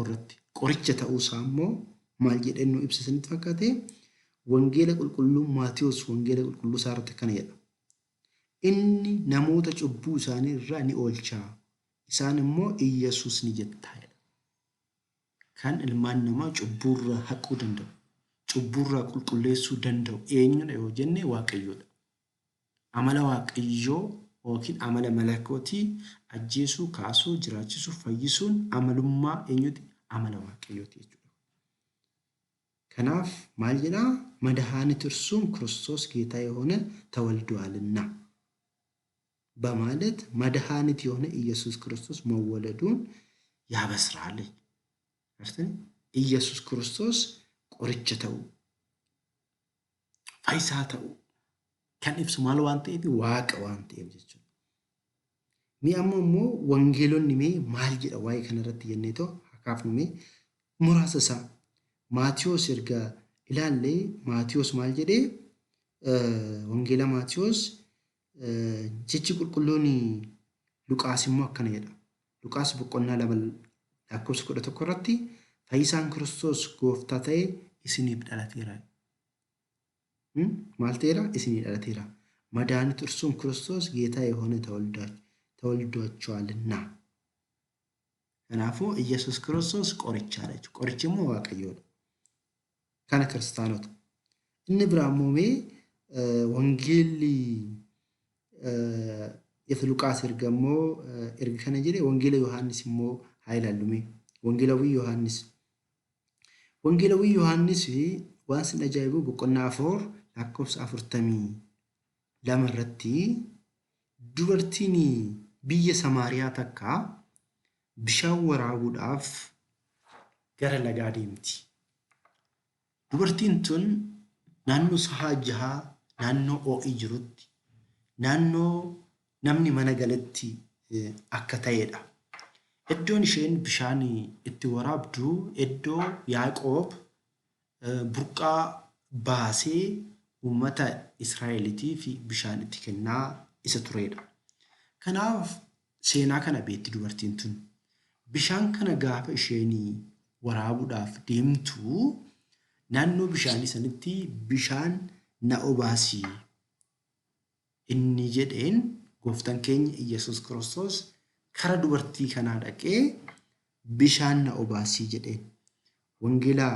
irratti qoricha ta'uu isaa immoo maal jedhee nu ibsa isinitti fakkaate? Wangeela qulqulluu Maatiyoos wangeela qulqulluu isaa irratti akkana jedha. Inni namoota cubbuu isaanii irraa ni oolcha, isaan immoo Iyyasuus ni jettaa jedha. Kan ilmaan namaa cubbuurraa haquu danda'u, cubbuurraa qulqulleessuu danda'u eenyudha yoo jenne Waaqayyoodha. Amala Waaqayyoo yookiin amala malakootii ajjeesuu, kaasuu, jiraachisuu, fayyisuun amalummaa eenyuti? Amala Waaqayyooti jechuudha. Kanaaf maal jedhaa? Madahaanit እርሱም ክርስቶስ ጌታ የሆነ ተወልዷልና በማለት መድኃኒት የሆነ ኢየሱስ ክርስቶስ መወለዱን ያበስራል። ኢየሱስ ክርስቶስ qoricha ta'uu, fayyisaa ta'uu kan ibsu maal waan ta'eef waaqa waan ta'eef jechuudha. Mee amma immoo wangeelonni mee maal jedha waa'ee kanarratti jennee too haa kaafnu mee muraasa isaa. Maatiyoos erga ilaallee Maatiyoos maal jedhee wangeela Maatiyoos Jechi qulqulluun Luqaas immoo akkana jedha. Luqaas boqonnaa 2 lakkoofsa 11 irratti fayyisaan Kiristoos gooftaa ta'e isiniif dhalateera. Maal ta'eera? Isinii dhalateera. Madaanitu እርሱም ክርስቶስ ጌታ የሆነ ተወልዷቸዋልና። Kanaafuu Iyyasuus Kiristoos qorichaadha jechuudha. Qorichi immoo Waaqayyoodha. Kana kiristaanota. Inni biraa immoo mee wangeelli Luqaas erga immoo erga kana jedhe wangeela Yohaannis immoo haa ilaallu mee. Wangeelawwii Yohaannis. Wangeelawwii Yohaannis waan sin ajaa'ibu boqonnaa 4 lakkoofsa 42 irratti dubartiin biyya Samaariyaa takka bishaan waraabuudhaaf gara lagaa deemti. Dubartiin tun naannoo sahaa jahaa naannoo oo'i jirutti naannoo namni mana galetti akka ta'edha. Iddoon isheen bishaan itti waraabdu iddoo Yaaqoob burqaa baasee uummata Israa'eliitiif bishaan itti kennaa isa turedha. Kanaaf seenaa kana beekti dubartiin tun. Bishaan kana gaafa isheen waraabuudhaaf deemtu naannoo bishaanii sanitti bishaan na obaasi inni jedheen gooftaan keenya Iyyasuus Kiristoos kara dubartii kanaa dhaqee bishaan na obaasi jedheen. Wangeela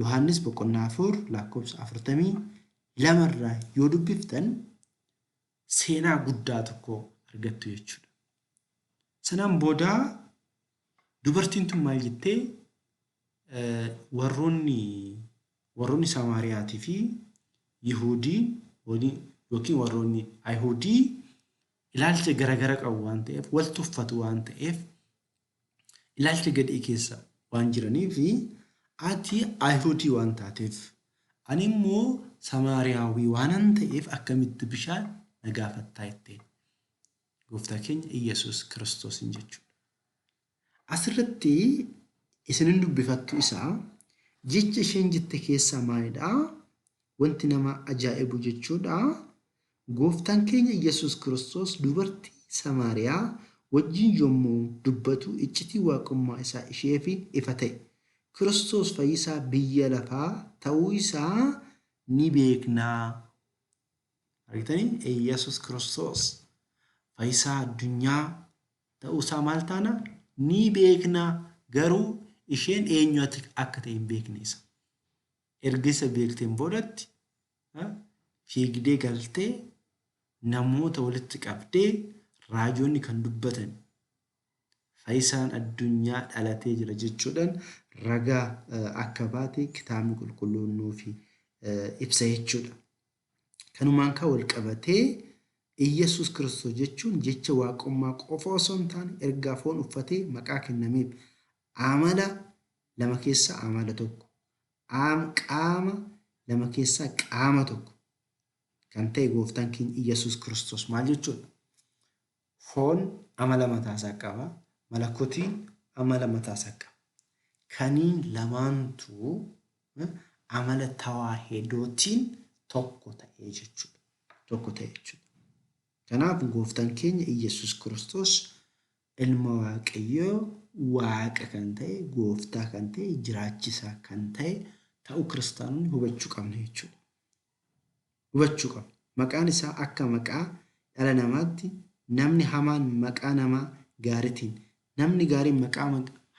Yohaannis boqonnaa 4 lakkoofsa lamarraa yoo dubbiftan seenaa guddaa tokko argattu jechuudha. Sanaan booda dubartiin tun maal jettee warroonni warroonni Samaariyaatii fi Yihuudii yookiin warroonni Ayihudii ilaalcha garagara qabu waan ta'eef wal tuffatu waan ta'eef ilaalcha gadhee keessa waan jiraniif ati Ayihudii waan taateef ani immoo Samaariyaawii waanan ta'eef akkamitti bishaan na gaafattaa jetteen. Gooftaa keenya Iyyasuus Kiristoosiin jechuudha. Asirratti isinin dubbifattu isaa jecha isheen jette keessaa maalidha? Wanti nama ajaa'ibu jechuudha. Gooftaan keenya Iyyasuus Kiristoos dubartii Samaariyaa wajjin yommuu dubbatu iccitii waaqummaa isaa isheef ifa ta'e. Kiristoos fayyisaa biyya lafaa ta'uu isaa ni beekna. Argitanii? Iyyasuus Kiristoos fayyisaa addunyaa ta'uu isaa maal taana? Ni beekna. Garuu isheen eenyu akka ta'e hin beekne isa. Erga isa beekteen boodatti fiigdee galtee namoota walitti qabdee raajoonni kan dubbatan fayyisaan addunyaa dhalatee jira jechuudhaan ragaa akka baate kitaabni qulqulluun nuuf ibsa jechuudha. Kanumaan kan wal qabatee Iyyasuus Kiristoos jechuun jecha waaqummaa qofa osoo hin taane ergaa foon uffatee maqaa kennameef amala lama keessaa amala tokko, qaama lama keessaa qaama tokko kan ta'e gooftaan keenya Iyyasuus Kiristoos maal jechuudha? Foon amala mataasaa qaba, malakotiin amala mataasaa qaba. Kaniin lamaantu amala tawaahidootiin tokko ta'ee jechuudha. Tokko ta'e jechuudha. Kanaaf gooftaan keenya Iyyasuus Kiristoos ilma Waaqayyoo Waaqa kan ta'e, gooftaa kan ta'e, jiraachisaa kan ta'e ta'uu kiristaanonni hubachuu qabna jechuudha. Hubachuu qabna. Maqaan isaa akka maqaa dhala namaatti namni hamaan maqaa nama gaariitiin, namni gaariin maqaa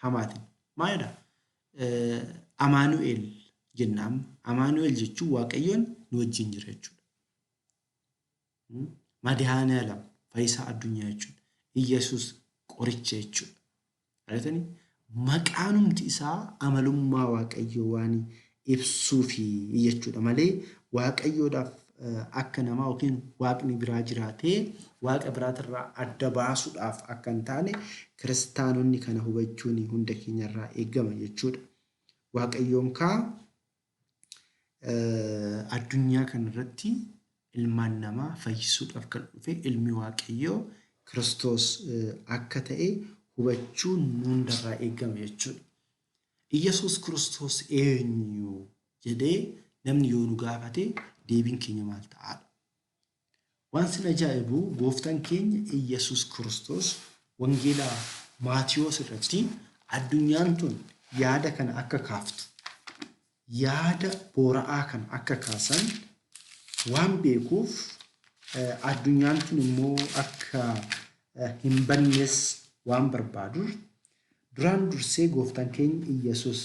hamaatiin. Maalidha? Amaanu'el jenna amma. Amaanu'el jechuun Waaqayyoon nu wajjin jira jechuudha. Madihaani'alam fayyisaa addunyaa jechuudha. Iyyasuus qoricha jechuudha. Argitanii? Maqaanumti isaa amalummaa Waaqayyoo waan ibsuufi jechuudha malee Waaqayyoodhaaf akka namaa yookiin waaqni biraa jiraatee waaqa biraatirraa adda baasuudhaaf akka hin taane kiristaanonni kana hubachuun hunda keenyarraa eegama jechuudha. Waaqayyoon kaa addunyaa kanarratti ilmaan namaa fayyisuudhaaf kan dhufe ilmi Waaqayyoo Kiristoos akka ta'e hubachuun nu hundarraa eegama jechuudha. Iyyasuus Kiristoos eenyu jedhee namni yoo nu gaafate deebiin keenya maal ta'aadha? Waan sin ajaa'ibu gooftaan keenya Iyyasuus Kiristoos wangeela Maatiyoos irratti addunyaan tun yaada kana akka kaaftu, yaada boora'aa kana akka kaasan waan beekuuf addunyaan tun immoo akka hin bannes waan barbaaduuf duraan dursee gooftaan keenya Iyyasuus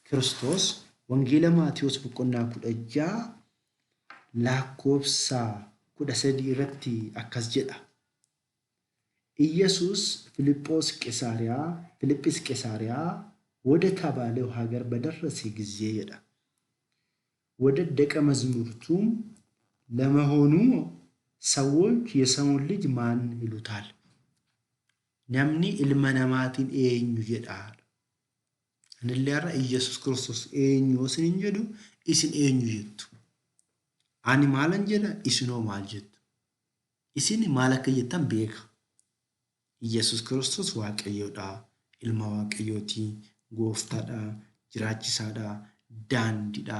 Kiristoos wangeela Maatiyoos boqonnaa 16 lakkoofsa 13 irratti akkas jedha. ኢየሱስ ፊልጶስ ቂሳርያ ፊልጵስ ቂሳርያ ወደ ተባለው ሀገር በደረሰ ጊዜ jedha። ወደ ደቀ መዛሙርቱም ለመሆኑ ሰዎች የሰውን ልጅ ማን ይሉታል? Namni ilma namaatiin eenyu jedha? Anillee har'a Iyyasuus Kiristoos eenyu yoo isiniin jedhu isin eenyu jettu? Ani maalan jedha isinoo maal jettu? Isin maal akka jettan beeka. Iyyasuus Kiristoos Waaqayyoodha, ilma Waaqayyooti, gooftaadha, jiraachisaadha, daandiidha,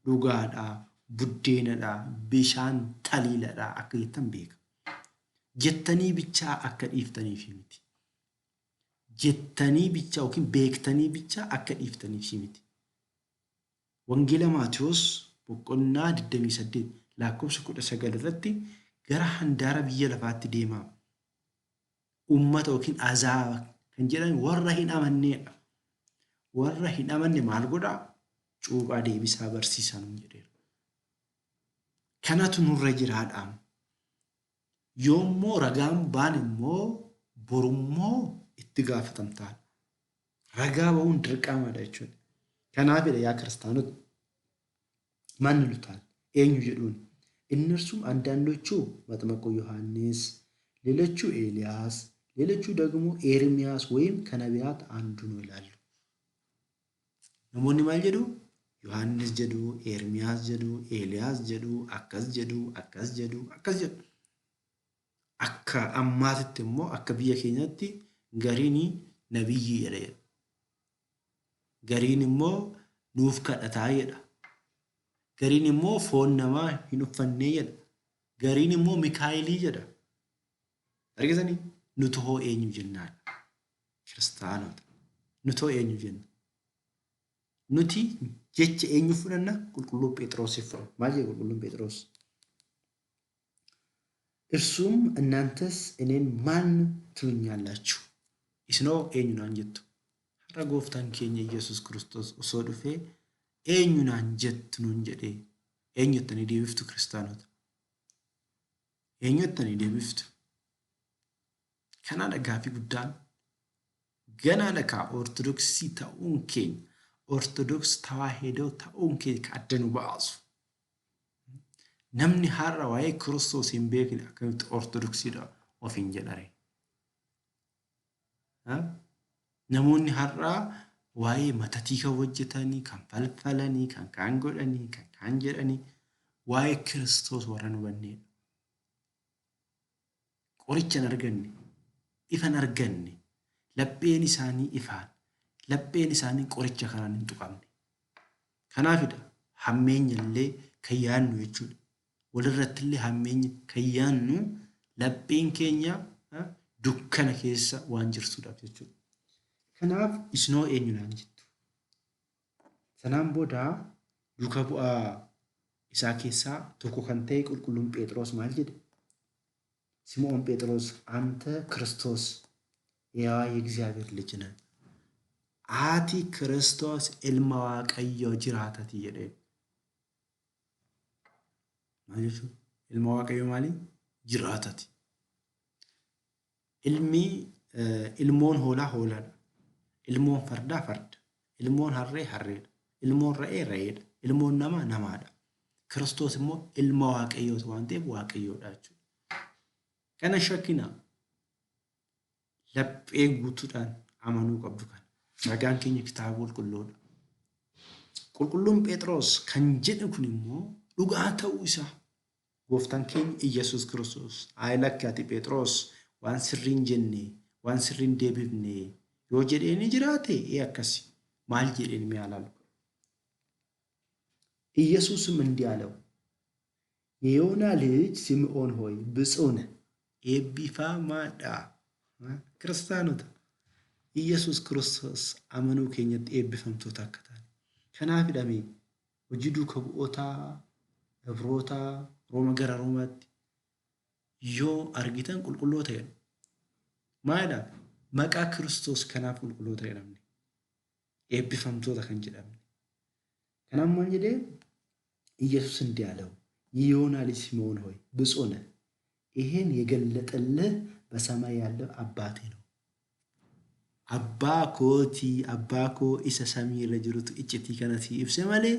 dhugaadha, buddeenadha, bishaan taliiladha akka jettan beeka. Jettanii bichaa akka dhiiftaniif miti. Jettanii bichaa yookiin beektanii bichaa akka dhiiftaniif miti. Wangeela Maatiyoos boqonnaa 28 lakkoofsa 19 irratti gara handaara biyya lafaatti deemaa. Uummata yookiin azaaba kan jedhan warra hin amanneedha. Warra hin amanne maal godhaa? Cuuphaa deebisaa barsiisaa nuun jedheera. Kanatu nurra jiraadhaam. Yoommoo ragaan baan immoo borummoo itti gaafatamtaadha. Ragaa ba'uun dirqamadha jechuudha. Kanaafidha yaa kiristaanota ማን ይሉታል eenyu jedhuun እነርሱም አንዳንዶቹ መጥምቁ ዮሐንስ፣ ሌሎቹ ኤልያስ፣ ሌሎቹ ደግሞ ኤርሚያስ ወይም ከነቢያት አንዱ ነው ይላሉ። Namoonni maal jedhu? Yohaannis jedhu, Ermiyaas jedhu, Eeliyaas jedhu, akkas jedhu, akkas jedhu, akkas jedhu. Akka ammaatitti immoo akka biyya keenyatti gariin nabiyyii jedha jedha. Gariin immoo nuuf kadhataa jedha. Gariin immoo foon namaa hin uffannee jedha. Gariin immoo Mikaa'elii jedha. Argitanii? Nuti hoo eenyu jennaadha? Kiristaanota. Nuti hoo eenyu jenna? Nuti jecha eenyu fudhanna? Qulqulluu Phexrosiif fudhanna. Maal jedhe qulqulluun Phexros? እርሱም እናንተስ እኔን ማን ትሉኛላችሁ? Isinoo eenyu naan jettu? Har'a gooftaan keenya Yesuus Kiristoos osoo dhufee eenyu naan jettu nuun jedhee eenyu jettanii deebiftu kiristaanota? Eenyu jettanii deebiftu? Kanaadha gaaffii guddaan. Ganaadha kaa Ortodoksii ta'uun keenya Ortodoks tawaahidoo ta'uun keenya kan adda nu baasu. Namni har'a waa'ee Kiristoos hin beekne akkamitti Ortodoksiidha ofiin jedhare? Namoonni har'a waa'ee matatii kan hojjetanii, kan falfalanii, kan kaan godhanii, kan kaan jedhanii waa'ee Kiristoos warra hin hubannedha. Qoricha hin arganne, ifa hin arganne, lapheen isaanii ifaan, lapheen isaanii qoricha kanaan hin tuqamne. Kanaafidha hammeenya illee kan yaadnu jechuudha. Walirratti illee hammeenya kan yaadnu lapheen keenya dukkana keessa waan jirtuudhaaf jechuudha. Kanaaf isinoo eenyu naan jettu? Sanaan booda duuka bu'aa isaa keessaa tokko kan ta'e qulqulluun Phexros maal jedhe? Simoon Phexros አንተ ክርስቶስ ሕያው የእግዚአብሔር ልጅ ነህ. Ati Kiristoos ilma Waaqayyoo jiraatati jedheen. Maal jechuudha? Ilma Waaqayyoo maali? Jiraatati. Ilmi ilmoon hoolaa hoolaadha. Ilmoon fardaa farda. Ilmoon harree harreedha. Ilmoon re'ee re'eedha. Ilmoon namaa namaadha. Kiristoos immoo ilma Waaqayyooti waan ta'eef Waaqayyoodha jechuudha. Kana shakkinaa laphee guutuudhaan amanuu qabdu kana. Ragaan keenya kitaaba qulqulluudha. Qulqulluun Phexros kan jedhu kun immoo dhugaa ta'uu isaa gooftaan keenya Iyyasuus Kiristoos ayi lakki ati Phexros waan sirriin jenne waan sirriin deebifne yoo jedhee ni jiraate ee akkasi maal jedheen mee ilaalu. ኢየሱስም እንዲህ አለው የዮና ልጅ ስምዖን ሆይ ብፁዕ ነህ፣ eebbifamaadha. Kiristaanota Iyyasuus Kiristoos amanuu keenyatti eebbifamtoota akka taane. Kanaaf hidhamee hojii duuka bu'ootaa, Ibrootaa, Rooma gara Roomaatti yoo argitan qulqulloota jedhu. Maalidha? Maqaa Kiristoos kanaaf qulqulloota jedhamne. Eebbifamtoota kan jedhamne. Kanaaf maal jedhee? ኢየሱስ እንዲህ አለው የዮና ልጅ ስምዖን ሆይ ብፁዕ ነህ፣ ይሄን የገለጠልህ በሰማይ ያለው አባቴ ነው። Abbaa kootii abbaa koo isa samiirra jirutu iccitii kana sii ibse malee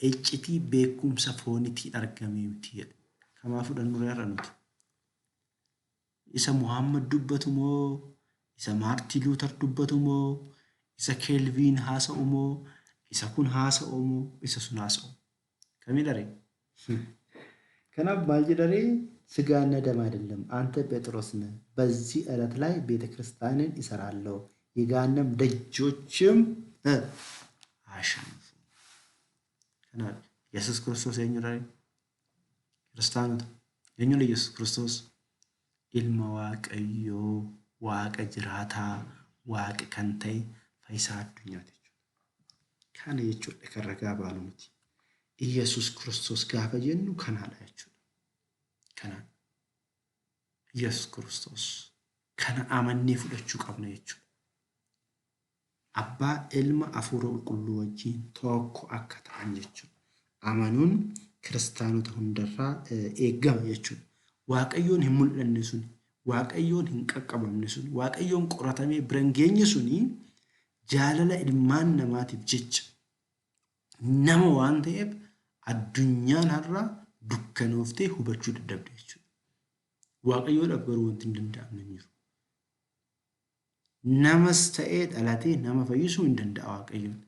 iccitii beekumsa foonitiin argame miti jedhe. Kamaa fudhannu har'a nuti? Isa Muhammad dubbatu moo? Isa Maartiin Luuter dubbatu moo? Isa Keelviin haasa'u moo? Isa kun haasa'u moo? Isa sun haasa'u? Kamidha ree? Kanaaf maal jedha ree? ስጋና ደም አይደለም፣ አንተ ጴጥሮስ ነህ፣ በዚህ ዓለት ላይ ቤተ ክርስቲያንን እሰራለሁ፣ የገሃነም ደጆችም አያሸንፉም። Kanaaf Yesuus Kiristoos eenyudha? Kiristaanota eenyudha Yesuus Kiristoos? Ilma Waaqayyoo, Waaqa jiraataa, Waaqa kan ta'e fayyisaa addunyaati jechuudha. Kana jechuudha kan ragaa baanu nuti. Iyyasuus Kiristoos gaafa jennu kanaadha jechuudha. Kanaadha. Iyyasuus Kiristoos kana amannee fudhachuu qabna jechuudha. Abbaa, ilma, hafuura qulqulluu wajjin tokko akka ta'an jechuudha. Amanuun kiristaanota hundarraa eegama jechuudha. Waaqayyoon hin mul'anne sun, Waaqayyoon hin qaqqabamne sun, Waaqayyoon qoratamee bira hin geenye suni jaalala ilmaan namaatiif jecha nama waan ta'eef addunyaan har'a dukkanooftee hubachuu dadhabde jechuudha. Waaqayyoodhaaf garuu wanti hin danda'amne hin jiru. Namas ta'ee dhalatee nama fayyisuu hin danda'a Waaqayyoon.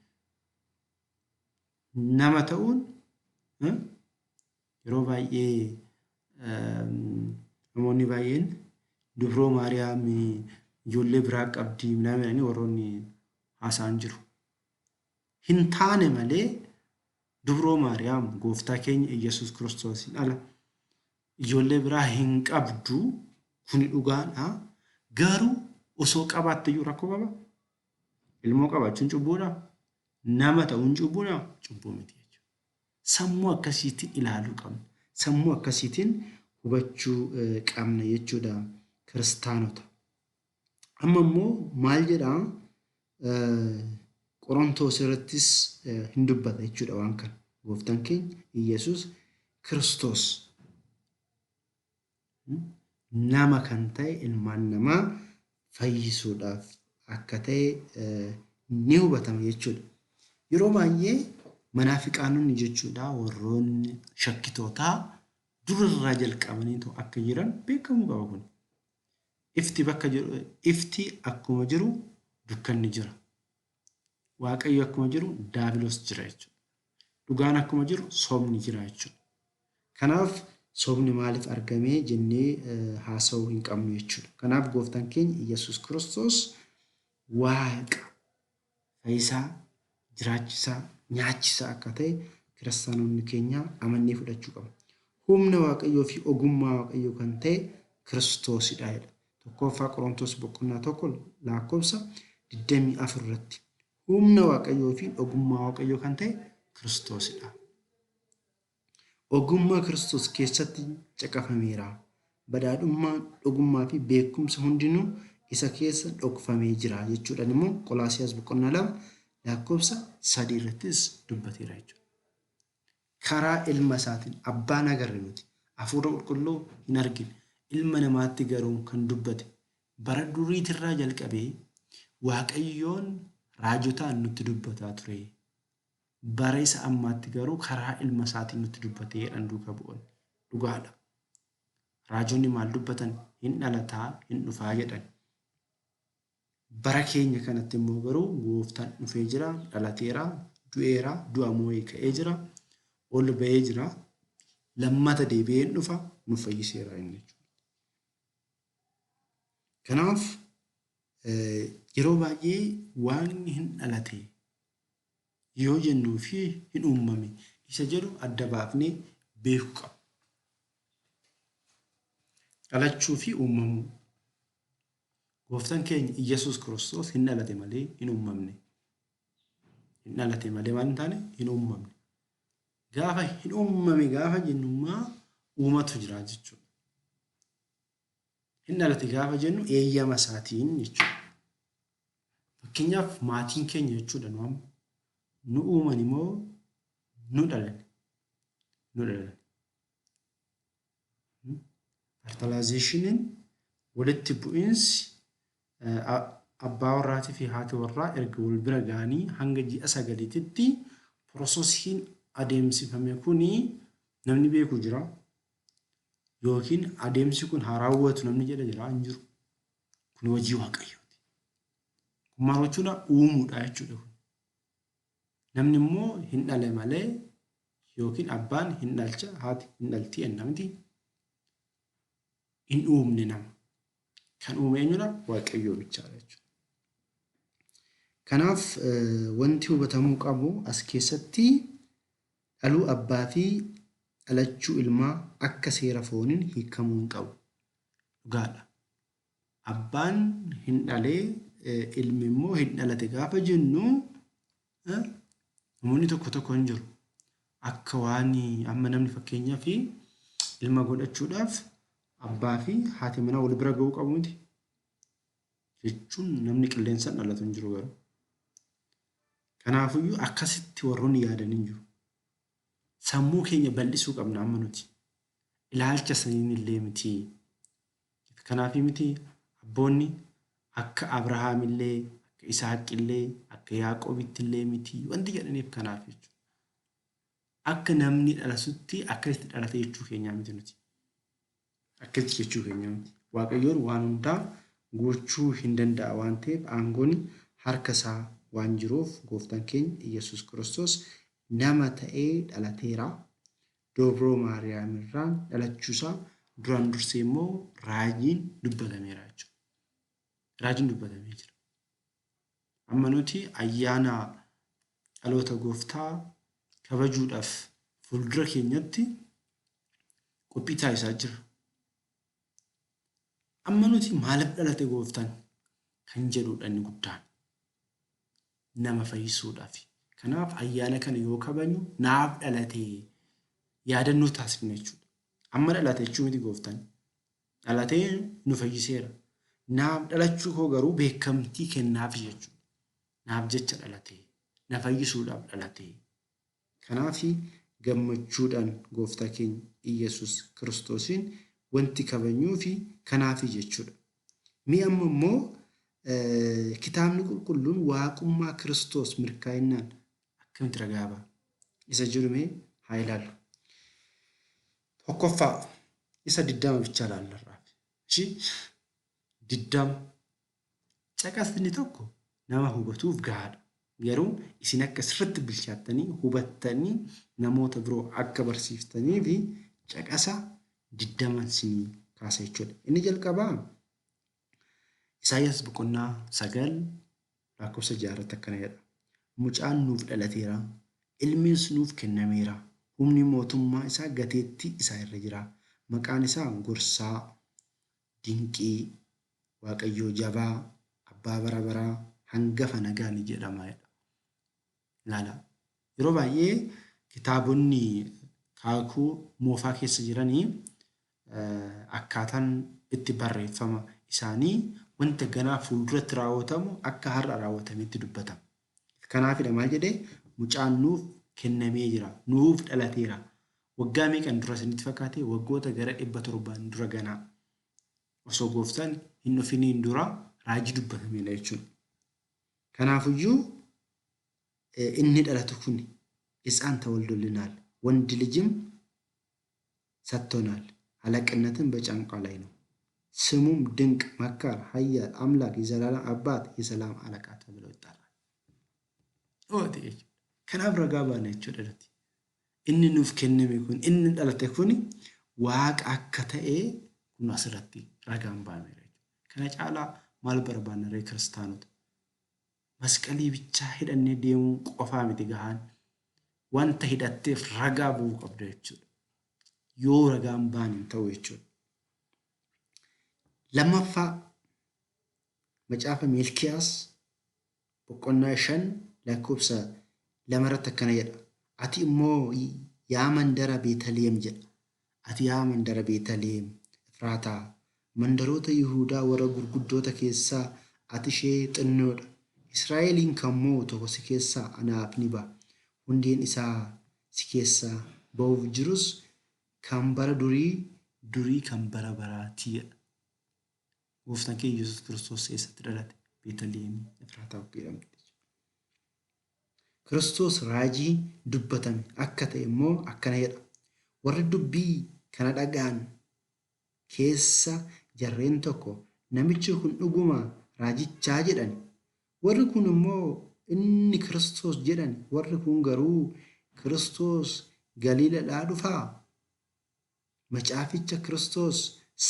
Nama ta'uun yeroo baay'ee namoonni baay'een dubroo Maariyaam ijoollee biraa qabdi minaamin jedhanii warroonni haasa'an jiru. Hin taane malee dubroo Maariyaam gooftaa keenya Iyyasuus Kiristoosiin ala ijoollee biraa hin qabdu kuni dhugaadha. Garuu osoo qabaatte iyyuu rakkoo qaba. Ilmoo qabaachuun cubbuudha. Nama ta'uun cubbuudha. Cubbuu miti jechuudha. Sammuu akkasiitiin ilaaluu qabna. Sammuu akkasiitiin hubachuu qabna jechuudha kiristaanota. Amma immoo maal jedhaa Qorontoos irrattis hin dubbata jechuudha waan kana. Gooftaan keenya Iyyasuus Kiristoos nama kan ta'e ilmaan namaa fayyisuudhaaf akka ta'e ni hubatama jechuudha. Yeroo baay'ee manaafiqaanonni jechuudha warroonni shakkitootaa durirraa jalqabaniitu akka jiran beekamuu qaba kun. Ifti bakka jiru ifti akkuma jiru dukkanni jira. Waaqayyo akkuma jiru daabiloos jira jechuudha. Dhugaan akkuma jiru sobni jira jechuudha. Kanaaf sobni maaliif argame jennee haasa'uu hin qabnu jechuudha. Kanaaf gooftaan keenya Iyyasuus Kiristoos Waaqa fayyisaa, jiraachisaa, nyaachisaa akka ta'e kiristaanonni keenya amannee fudhachuu qabna. Humna Waaqayyoo fi ogummaa Waaqayyoo kan ta'e Kiristoosidha jedha. Tokkooffaa Qorontos boqonnaa 1 laakkobsa 24 irratti. Humna Waaqayyoo fi ogummaa Waaqayyoo kan ta'e Kiristoosidha. Ogummaa Kiristoos keessatti caqafameera. Badhaadhummaan dhugummaa fi beekumsa hundinuu isa keessa dhokfamee jira jechuudhaan immoo Qolaasiyaas boqonnaa 2 lakkoofsa 3 irrattis dubbateera jechuudha. Karaa ilma isaatiin abbaan agarre nuti hafuura qulqulluu hin argine ilma namaatti garuu kan dubbate bara duriitirraa jalqabee Waaqayyoon raajotaan nutti dubbataa ture. Bara isa ammaatti garuu karaa ilma isaatiin nutti dubbate jedhan duuka bu'oonni. Dhugaadha. Raajonni maal dubbatan? Hin dhalataa, hin dhufaa jedhan. Bara keenya kanatti immoo garuu gooftaan dhufee jira, dhalateera, du'eera, du'a moo'ee ka'ee jira, ol ba'ee jira, lammata deebi'ee hin dhufa, nu fayyiseera inni jechuudha. Kanaaf yeroo baay'ee waaqni hin dhalate yoo jennuu fi hin uummame isa jedhu adda baafnee beekuu qabna. Dhalachuu fi uumamuu. Gooftaan keenya Iyyasuus Kiristoos hin dhalate malee hin uumamne. Hin dhalate malee maal hin taane hin uumamne. Gaafa hin uumame gaafa jennummaa uumatu jira jechuudha. Hin dhalate gaafa jennu eeyyama isaatiin jechuudha. Fakkeenyaaf maatiin keenya jechuudha nu amma nu uuman immoo nu dhalan. Nu dhalan. Fertilizationiin walitti bu'iinsi abbaa warraatii fi haati warraa erga wal bira ga'anii hanga ji'a sagaliititti piroosesiin adeemsifame kuni namni beeku jira. Yookiin adeemsi kun haa raawwatu namni jedha jira hin jiru. Kun hojii Waaqayyooti. Kun maal gochuudha? Uumuudha jechuudha kun. Namni immoo hin dhale malee yookiin abbaan hin dhalcha haati hin dhalti jenna miti. Hin uumne nama. Kan uume eenyudha? Waaqayyoo bichaadha jechuudha. Kanaaf wanti hubatamuu qabu as keessatti dhaluu abbaa fi dhalachuu ilmaa akka seera fooniin hiikamuu hin qabu. Dhugaadha. Abbaan hin dhalee ilmi immoo hin dhalate gaafa jennu namoonni tokko tokko hin jiru. Akka waan amma namni fakkeenyaaf ilma godhachuudhaaf abbaa fi haati manaa wal bira ga'uu qabu miti. Jechuun namni qilleensaan dhalatu hin jiru garuu. Kanaafuyyuu akkasitti warroonni yaadan hin jiru. Sammuu keenya bal'isuu qabna amma nuti. Ilaalcha saniin illee miti. Kanaaf miti abboonni akka Abrahaamillee, akka Isaaqillee, akka Yaaqoobitti miti wanti jedhaniif kanaaf jechuudha. Akka namni dhalatutti akkasitti dhalate jechuu keenyaa miti nuti. Akkasitti jechuu keenyaa miti. Waaqayyoon waan hundaa gochuu hin danda'a waan ta'eef aangoon harka isaa waan jiruuf gooftaan keenya Iyyasuus Kiristoos nama ta'ee dhalateera. Dubroo Maariyaam irraan dhalachuusaa duraan dursee immoo raajiin dubbatameera jechuudha. Raajiin dubbatamee jira. Amma nuti ayyaana dhaloota gooftaa kabajuudhaaf fuuldura keenyatti qophii taasisaa jirra. Amma nuti maaliif dhalate gooftaan kan jedhudha inni guddaan. Nama fayyisuudhaaf. Kanaaf ayyaana kana yoo kabajnu naaf dhalate yaadannoo taasifna jechuudha. Amma dhalate jechuu miti gooftaan. Dhalatee nu fayyiseera. Naaf dhalachuu koo garuu beekamtii kennaaf jechuudha. Naaf jecha dhalate. Na fayyisuudhaaf dhalate. Kanaaf gammachuudhaan gooftaa keenya Iyyasuus Kiristoosiin wanti kabajnuu fi kanaafi jechuudha. Mee amma immoo kitaabni qulqulluun waaqummaa Kiristoos mirkaa'inaan akkamitti ragaa ba'a? Isa jedhu mee haa ilaallu. Tokkoffaa isa 20 bichaa ilaallarraa. Ishii 20 caqasni tokko nama hubatuuf gahaadha. Garuu isin akka sirriitti bilchaattanii hubattanii namoota biroo akka barsiiftanii fi caqasa 20 isinii kaasa jechuudha. Inni jalqabaa Isaayyaas boqonnaa 9 lakkoofsa 6 irratti akkana jedha. Mucaan nuuf dhalateera, ilmis nuuf kennameera, humni mootummaa isaa gateettii isaa irra jira. Maqaan isaa Gorsaa, Dinqii, Waaqayyoo Jabaa, Abbaa bara baraa, Hangafa nagaa ni jedhama jedha. Ilaala. Yeroo baay'ee kitaabonni kaakuu moofaa keessa jiranii akkaataan itti barreeffama isaanii wanta ganaa fuulduratti raawwatamu akka har'a raawwatametti dubbatama. Kanaafidha maal jedhee mucaan nuuf kennamee jira, nuuf dhalateera. Waggaa meeqan dura isinitti fakkaate? Waggoota gara 700 dura ganaa. Osoo gooftaan hin dhufiniin dura raajii dubbatameedha jechuudha. Kanaafuyyuu inni dhalatu kun ሕፃን ተወልዶልናል፣ ወንድ ልጅም ሰጥቶናል፣ አለቅነትም በጫንቃ ላይ ነው። ስሙም ድንቅ መካር፣ ኃያል አምላክ፣ የዘላለም አባት፣ የሰላም አለቃ ተብሎ ይጠራል። Kanaaf ragaa baana jechuudha nuti. Inni nuuf kenname kun, inni dhalate kun waaqa akka ta'e kun asirratti ragaan baameera jechuudha. Kana caalaa maal barbaanna ree kiristaanota? Masqalii bichaa hidhannee deemuu qofaa miti gahaan. Wanta hidhatteef ragaa bu'uu qabda jechuudha. Yoo ragaan baan hin ta'u jechuudha. Lammaffaa macaafa Miilkiyaas boqonnaa 5 lakkoofsa 2 irratti akkana jedha. Ati immoo yaa mandara Beetaliyeem jedha. Ati yaa mandara Beetaliyeem Efraataa mandaroota Yihuudaa warra gurguddoota keessaa ati ishee xinnoodha. Israa'eliin kan mo'u tokko si keessaa anaaf ni ba'a. Hundeen isaa si keessaa ba'uuf jirus kan bara durii durii kan bara baraati jedha. Gooftaan keenya Yesuus Kiristoos eessatti dhalate? Beetaliyeem Efraataa jedhamti. Kiristoos raajii dubbatame akka ta'e immoo akkana jedha. Warri dubbii kana dhaga'an keessa jarreen tokko namichi kun dhuguma raajichaa jedhani. Warri kun immoo inni Kiristoos jedhani. Warri kun garuu Kiristoos Galiilaadhaa dhufaa? Macaaficha Kiristoos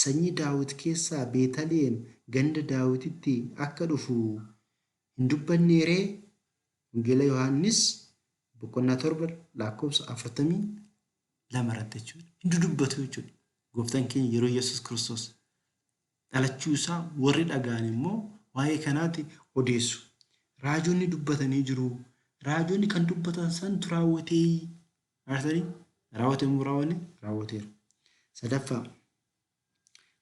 sanyii Daawit keessaa Beetaliyeem ganda Daawititti akka dhufu hin dubbannee ree? Wangeela Yohaannis boqonnaa 7 lakkoofsa 42 irratti jechuudha. Hin dudubbatu jechuudha. Gooftaan keenya yeroo Yesuus Kiristoos dhalachuu isaa warri dhaga'an immoo waa'ee kanaatti odeessu. Raajonni dubbatanii jiru. Raajonni kan dubbatan santu raawwatee. Agartanii? Raawwatee moo raawwanne? Raawwateera. Sadaffaa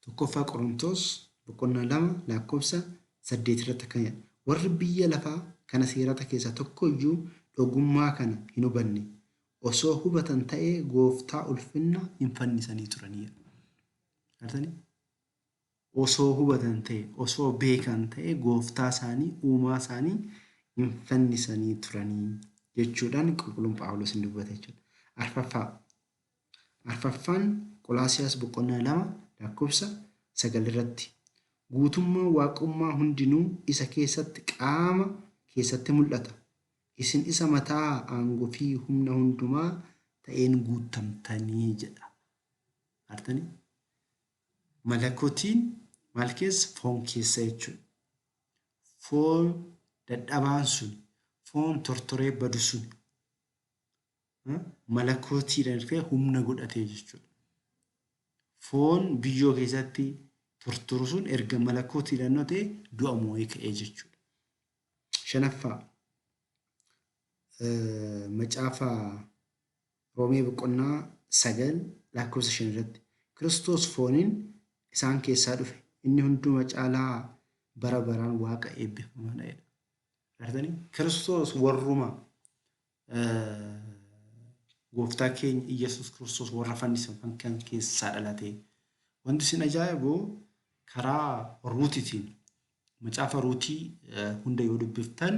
tokkoffaa Qorontos boqonnaa 2 lakkoofsa 8 irratti akkana jedha. Warri biyya lafaa kana seerata keessaa tokko iyyuu dhogummaa kana hin hubanne. Osoo hubatan ta'ee gooftaa ulfinna hin fannisanii turanii. Argitanii? Osoo hubatan ta'e, osoo beekan ta'e gooftaa isaanii, uumaa isaanii hin fannisanii turanii jechuudhaan qulqulluun Phaawulos hin dubbate jechuudha. Arfaffaa. Arfaffaan Qolaasiyaas boqonnaa 2 lakkoofsa 9 irratti guutummaan waaqummaa hundinuu isa keessatti qaama keessatti mul'ata. Isin isa mataa aangoo fi humna hundumaa ta'een guutamtanii jedha. Artanii? Malakotiin maal keessa? Foon keessa jechuudha. Foon dadhabaan sun, foon tortoree badu sun malakootiidhaan dhufee humna godhatee jechuudha. Foon biyyoo keessatti tortoru sun erga malakootiidhaan yoo ta'e du'a moo'ee ka'ee jechuudha. Shanaffaa macaafa Roomee boqonnaa 9 lakkoofsa 5 irratti Kiristoos fooniin isaan keessaa dhufe inni hunduma caalaa bara baraan Waaqa eebbifamaadha jedha. Argitanii? Kiristoos warruma gooftaa keenya Iyyasuus Kiristoos warra fannisan kan keessaa dhalate. Wanti isin ajaa'ibu karaa Ruutitiin macaafa Ruutii hunda yoo dubbiftan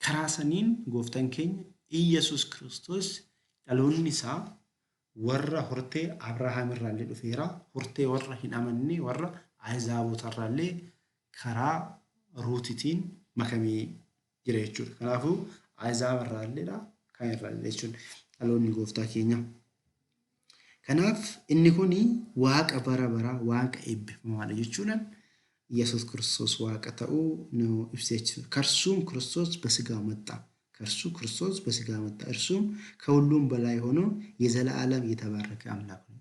karaa saniin gooftaan keenya Iyyasuus Kiristoos dhaloonni isaa warra hortee Abrahaam irraallee dhufeera. Hortee warra hin amanne warra Ahizaabota irraallee karaa Ruutitiin makamee jira jechuudha. Kanaafuu Ahizaaba irraalleedha kan irraallee jechuudha dhaloonni gooftaa keenya. Kanaaf inni kun waaqa bara baraa waaqa eebbifamaadha jechuudhaan ኢየሱስ ክርስቶስ waaqa ta'uu nu ibsa jechuudha. ከእርሱም ክርስቶስ በስጋ መጣ። ከእርሱ ክርስቶስ በስጋ መጣ። እርሱም ከሁሉም በላይ ሆኖ የዘላለም የተባረከ አምላክ ነው።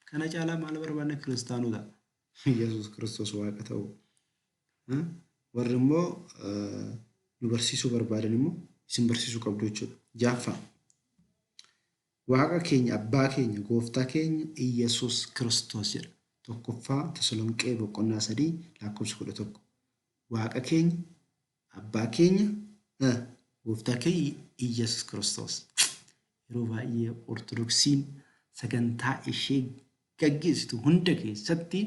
Kana caalaa maal barbaanna kiristaanota? Yesuus Kiristoos waaqa ta'uu. Warri immoo nu barsiisuu barbaadan immoo isin barsiisuu qabdu jechuudha. Jaaffaa. Waaqa keenya abbaa keenya gooftaa keenya Iyyasuus Kiristoos jedha. Tokkoffaa Tasalonqee boqonnaa 3 lakkoofsa 11. Waaqa keenya abbaa keenya gooftaa keenya Iyyasuus Kiristoos. Yeroo baay'ee Ortodoksiin sagantaa ishee gaggeessitu hunda keessatti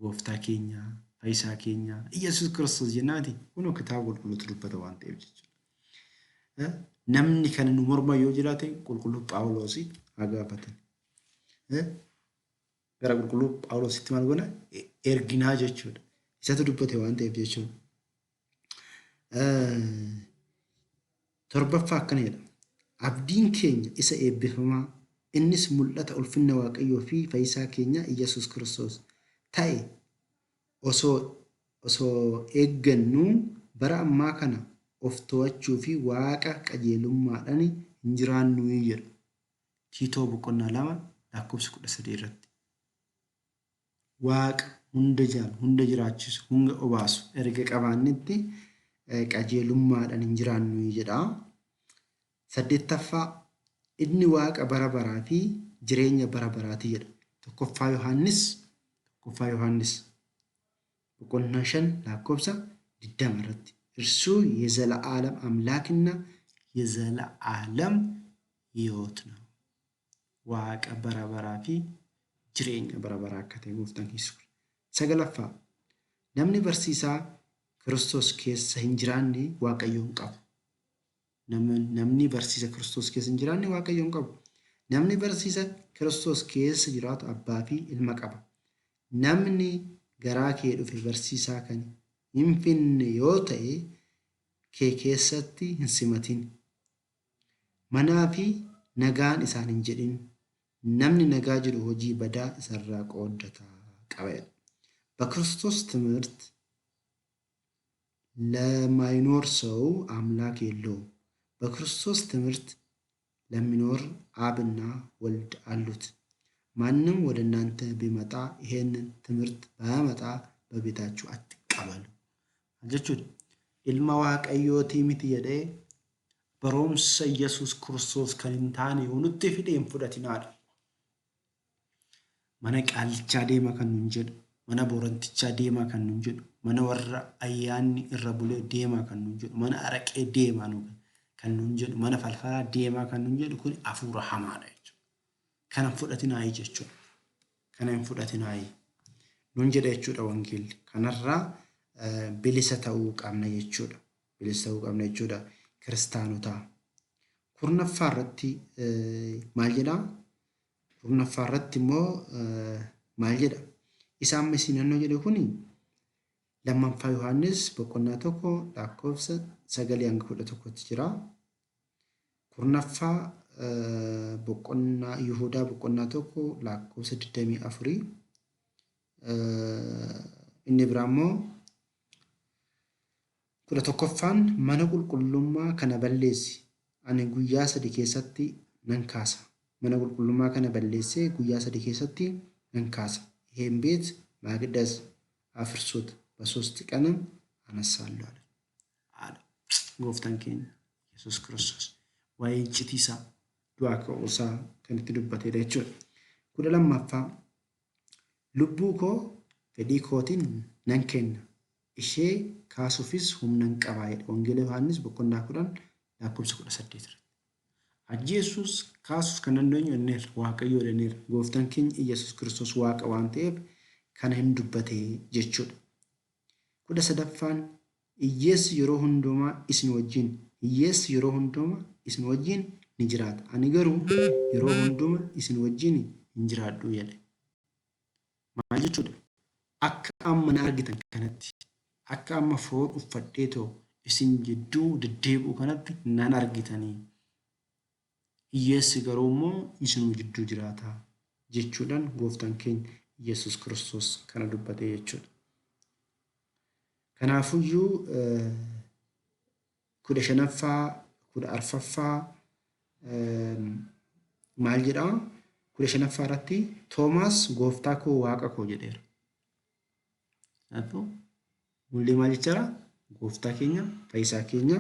gooftaa keenya fayyisaa keenya Iyyasuus Kiristoos jennaati. Kunoo kitaaba qulqulluutu dubbata waan ta'eef jechuudha. Namni kana nu morma yoo jiraate qulqulluu Phaawulosi haa gaafatan. Gara qulqulluu Phaawulositti maal goona? Erginaa jechuudha. Isatu dubbate waan ta'eef jechuudha. Torbaffaa akkana jedha. Abdiin keenya isa eebbifamaa innis mul'ata ulfinna Waaqayyoo fi fayyisaa keenya Iyyasuus Kiristoos ta'e osoo osoo eeggannuu bara ammaa kana of to'achuu fi Waaqa qajeelummaadhaan hin jiraannuu jedha. Tiitoo boqonnaa 2 lakkoofsa 13 irratti. Waaqa hunda jaalu, hunda jiraachisu, hunda obaasu erga qabaannetti qajeelummaadhaan hin jiraannu jedha. Saddeettaffaa inni Waaqa bara baraa fi jireenya bara baraati jedha. Tokkoffaa Yohaannis boqonnaa 5 lakkoofsa 20 irratti. እርሱ የዘለዓለም አምላክና የዘለዓለም ሕይወት ነው። Waaqa bara baraa fi jireenya bara baraa akka ta'e gooftaan Yesuus. Sagalaffaa namni barsiisaa Kiristoos keessa hin jiraanne Waaqayyoon qabu. Namni barsiisa Kiristoos keessa hin jiraanne Waaqayyoon qabu. Namni barsiisa Kiristoos keessa jiraatu abbaa fi ilma qaba. Namni garaa kee dhufe barsiisaa kan hin finne yoo ta'e kee keessatti hin simatin. Manaa fi nagaan isaan hin jedhin. Namni nagaa jedhu hojii badaa isarraa qooddata qaba. በክርስቶስ ትምህርት ለማይኖር ሰው አምላክ የለውም። በክርስቶስ ትምህርት ለሚኖር አብና ወልድ አሉት። ማንም ወደ እናንተ ቢመጣ ይሄንን ትምህርት ባያመጣ በቤታችሁ አትቀበሉ jechuudha. Ilma Waaqayyootii miti jedhee barumsa Yesuus Kiristoos kan hin taane yoo nutti fide hin fudhatinaadha. Mana qaallichaa deema kan nun jedhu, mana borantichaa deemaa kan nun jedhu, mana warra ayyaanni irra bulee deemaa kan nun jedhu, mana araqee deemaa nu kan nuun jedhu, mana falfalaa deemaa kan nuun jedhu kun hafuura hamaadha jechuudha. Kana hin fudhatinaayi jechuudha. Kana hin fudhatinaayi nuun jedha jechuudha wangeelli. Kanarraa bilisa ta'uu qabna jechuudha. Bilisa ta'uu qabna jechuudha kiristaanotaa. Kurnaffaa irratti maal jedhaa? Kurnaffaa irratti immoo maal jedha? Isa amma isin naannoo jedhe kuni lammaffaa Yohaannis boqonnaa 1 lakkoofsa 9 hanga 11tti jira. Kurnaffaa boqonnaa Yihudaa boqonnaa 1 lakkoofsa 24. Inni biraa immoo 11ffaan mana qulqullummaa kana balleessi, ani guyyaa sadi keessatti nan kaasa. Mana qulqullummaa kana balleessee guyyaa sadi keessatti nan kaasa. ይሄን ቤት መቅደስ አፍርሱት በሶስት ቀንም አነሳለሁ አለ አለ gooftaan keenya Yesuus Kiristoos waa'ee iccitii isaa du'aa ka'uu isaa kan itti dubbatedha jechuudha. 12ffaa lubbuu koo fedhii kootiin nan kenna ishee kaasuufis humnan qaba jedha. Wangeela Yohaannis boqonnaa 10 lakkoofsa 18 irratti. Ajjeesuus kaasuus kan dandeenyu inneerra Waaqayyo jedhaneera. Gooftaan keenya Iyyasuus Kiristoos Waaqa waan ta'eef kana hin dubbate jechuudha. 13ffaan hiyyeessi yeroo hundumaa isin wajjin hiyyeessi yeroo hundumaa isin wajjin ni jiraata. Ani garuu yeroo hunduma isin wajjin hin jiraadhu jedhe. Maal jechuudha? Akka amma na argitan kanatti, akka amma foon uffadheetoo isin jidduu deddeebi'u kanatti nan argitanii. Hiyyeessi garuu immoo isinuma jidduu jiraata jechuudhaan gooftaan keenya Yesuus Kiristoos kana dubbate jechuudha. Kanaafuyyuu 15ffaa 14ffaa maal jedhaa? 15ffaa irratti Toomaas gooftaa koo waaqa koo jedheera. Kanaafuu nullee maal jechaadha? Gooftaa keenya, fayyisaa keenya,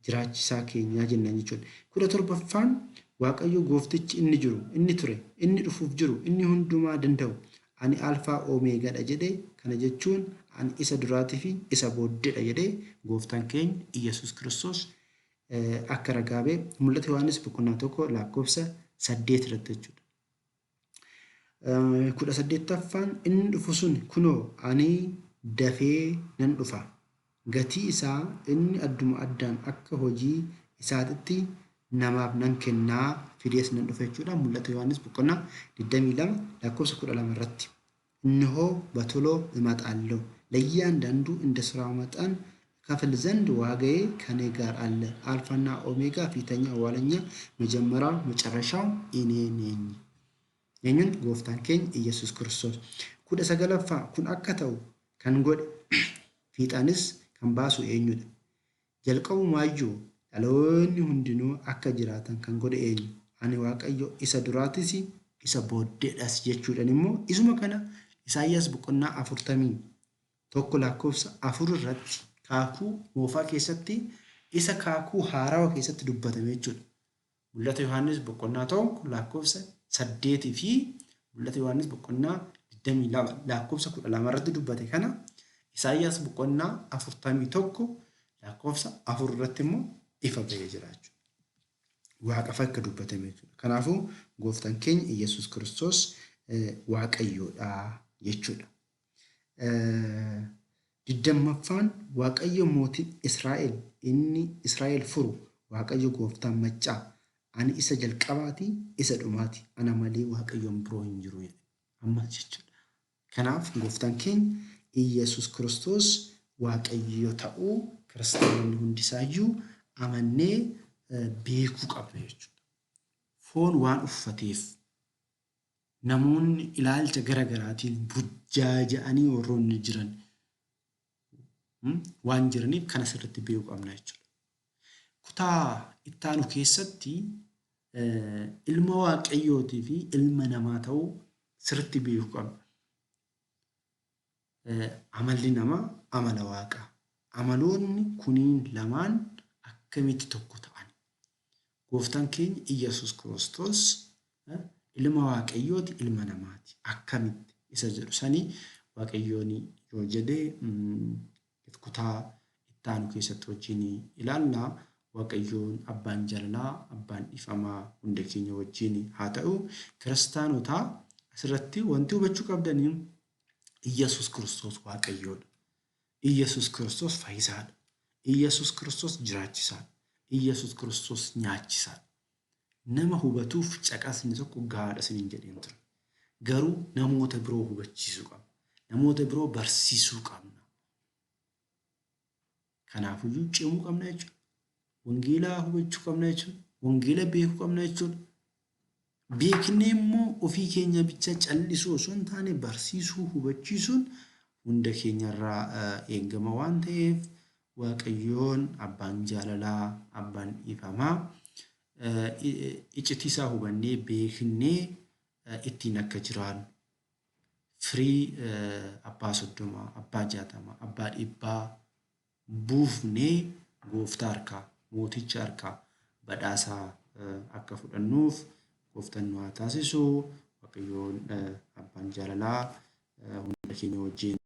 jiraachisaa keenyaa jennaan jechuudha. 17ffaan Waaqayyo gooftichi inni jiru, inni ture, inni dhufuuf jiru, inni hundumaa danda'u, ani Alfaa Omeegaadha jedhe, kana jechuun ani isa duraatii fi isa booddeedha jedhee gooftaan keenya Iyyasuus Kiristoos akka ragaa ba'e Mul'ata Yohaannis boqonnaa 1 lakkoofsa 8 irratti jechuudha. 18ffaan inni dhufu sun kunoo ani dafee nan dhufa. Gatii isaa inni adduma addaan akka hojii isaatitti namaaf nan kennaa fidees nan dhufa jechuudha. Mul'ata Yohaannis boqonnaa 22 lakkoofsa 12 irratti. እነሆ በቶሎ እመጣለሁ፣ ለእያንዳንዱ እንደ ሥራው መጠን እከፍል ዘንድ ዋጋዬ ከእኔ ጋር አለ። አልፋና ኦሜጋ ፊተኛ ኋለኛ መጀመሪያው መጨረሻው እኔ ነኝ። Eenyuun? Gooftaan keenya Iyyasuus Kiristoos. 19ffaa kun akka ta'u kan godhe fiixaanis kan baasu eenyudha? Jalqabumaayyuu dhaloonni hundinuu akka jiraatan kan godhe eenyu? Ani Waaqayyo isa duraatis isa booddeedhas jechuudhaan immoo isuma kana Isaayyaas boqonnaa 41 lakkoofsa 4 irratti kaakuu moofaa keessatti isa kaakuu haarawa keessatti dubbatame jechuudha. Mul'ata Yohaannis boqonnaa 1 lakkoofsa 8 fi Mul'ata Yohaannis boqonnaa 22 lakkoofsa 12 irratti dubbate kana Isaayyaas boqonnaa 41 lakkoofsa 4 irratti immoo ifa ba'ee jira jechuudha. Waaqaaf akka dubbatame jechuudha. Kanaafuu gooftaan keenya Iyyasuus Kiristoos Waaqayyoodha jechuudha. Digdammaffaan Waaqayyo mootiin Israa'el inni Israa'el furu Waaqayyo gooftaan maccaa ani isa jalqabaati isa dhumaati ana malee Waaqayyoon biroo hin jiru jedhe. Ammas jechuudha. Kanaaf gooftaan keenya Iyyasuus Kiristoos Waaqayyo ta'uu kiristaanonni hundisaayyuu amannee beekuu qabna jechuudha. Foon waan uffateef namoonni ilaalcha gara garaatiin burjaaja'anii warroonni jiran waan jiraniif kana sirriitti beekuu qabna jechuudha. Kutaa ittaanu keessatti ilma Waaqayyootii fi ilma namaa ta'uu sirriitti beekuu qabna. Amalli namaa amala Waaqaa. Amaloonni kuniin lamaan akkamitti tokko ta'an? Gooftaan keenya Iyyasuus Kiristoos ilma Waaqayyooti, ilma namaati. Akkamitti isa jedhu sani Waaqayyoon yoo jedhe kutaa itti aanu keessatti wajjin ilaalla. Waaqayyoon abbaan jaalalaa, abbaan dhiifamaa hunda keenya wajjin haa ta'u. Kiristaanotaa asirratti wanti hubachuu qabdanii Iyyasuus Kiristoos Waaqayyoodha. Iyyasuus Kiristoos fayyisaadha. Iyyasuus Kiristoos jiraachisaadha. Iyyasuus Kiristoos nyaachisaadha. Nama hubatuuf caqasni tokko gahaadha isiniin jedheen ture. Garuu namoota biroo hubachiisuu qabna. Namoota biroo barsiisuu qabna. Kanaafuyyuu cimuu qabna jechuudha. Wangeela hubachuu qabna jechuudha. Wangeela beekuu qabna jechuudha. Beeknee immoo ofii keenya bicha callisuu osoo hin taane barsiisuu, hubachiisuun hunda keenyarraa eegama waan ta'eef Waaqayyoon abbaan jaalalaa, abbaan dhiifamaa iccitii isaa hubannee beeknee ittiin akka jiraannu firii abbaa 30, abbaa 60, abbaa dhibbaa buufnee gooftaa harkaa, mooticha harkaa badhaasa akka fudhannuuf gooftaan nu haa taasisu. Waaqayyoon abbaan jaalalaa hunda keenya wajjin.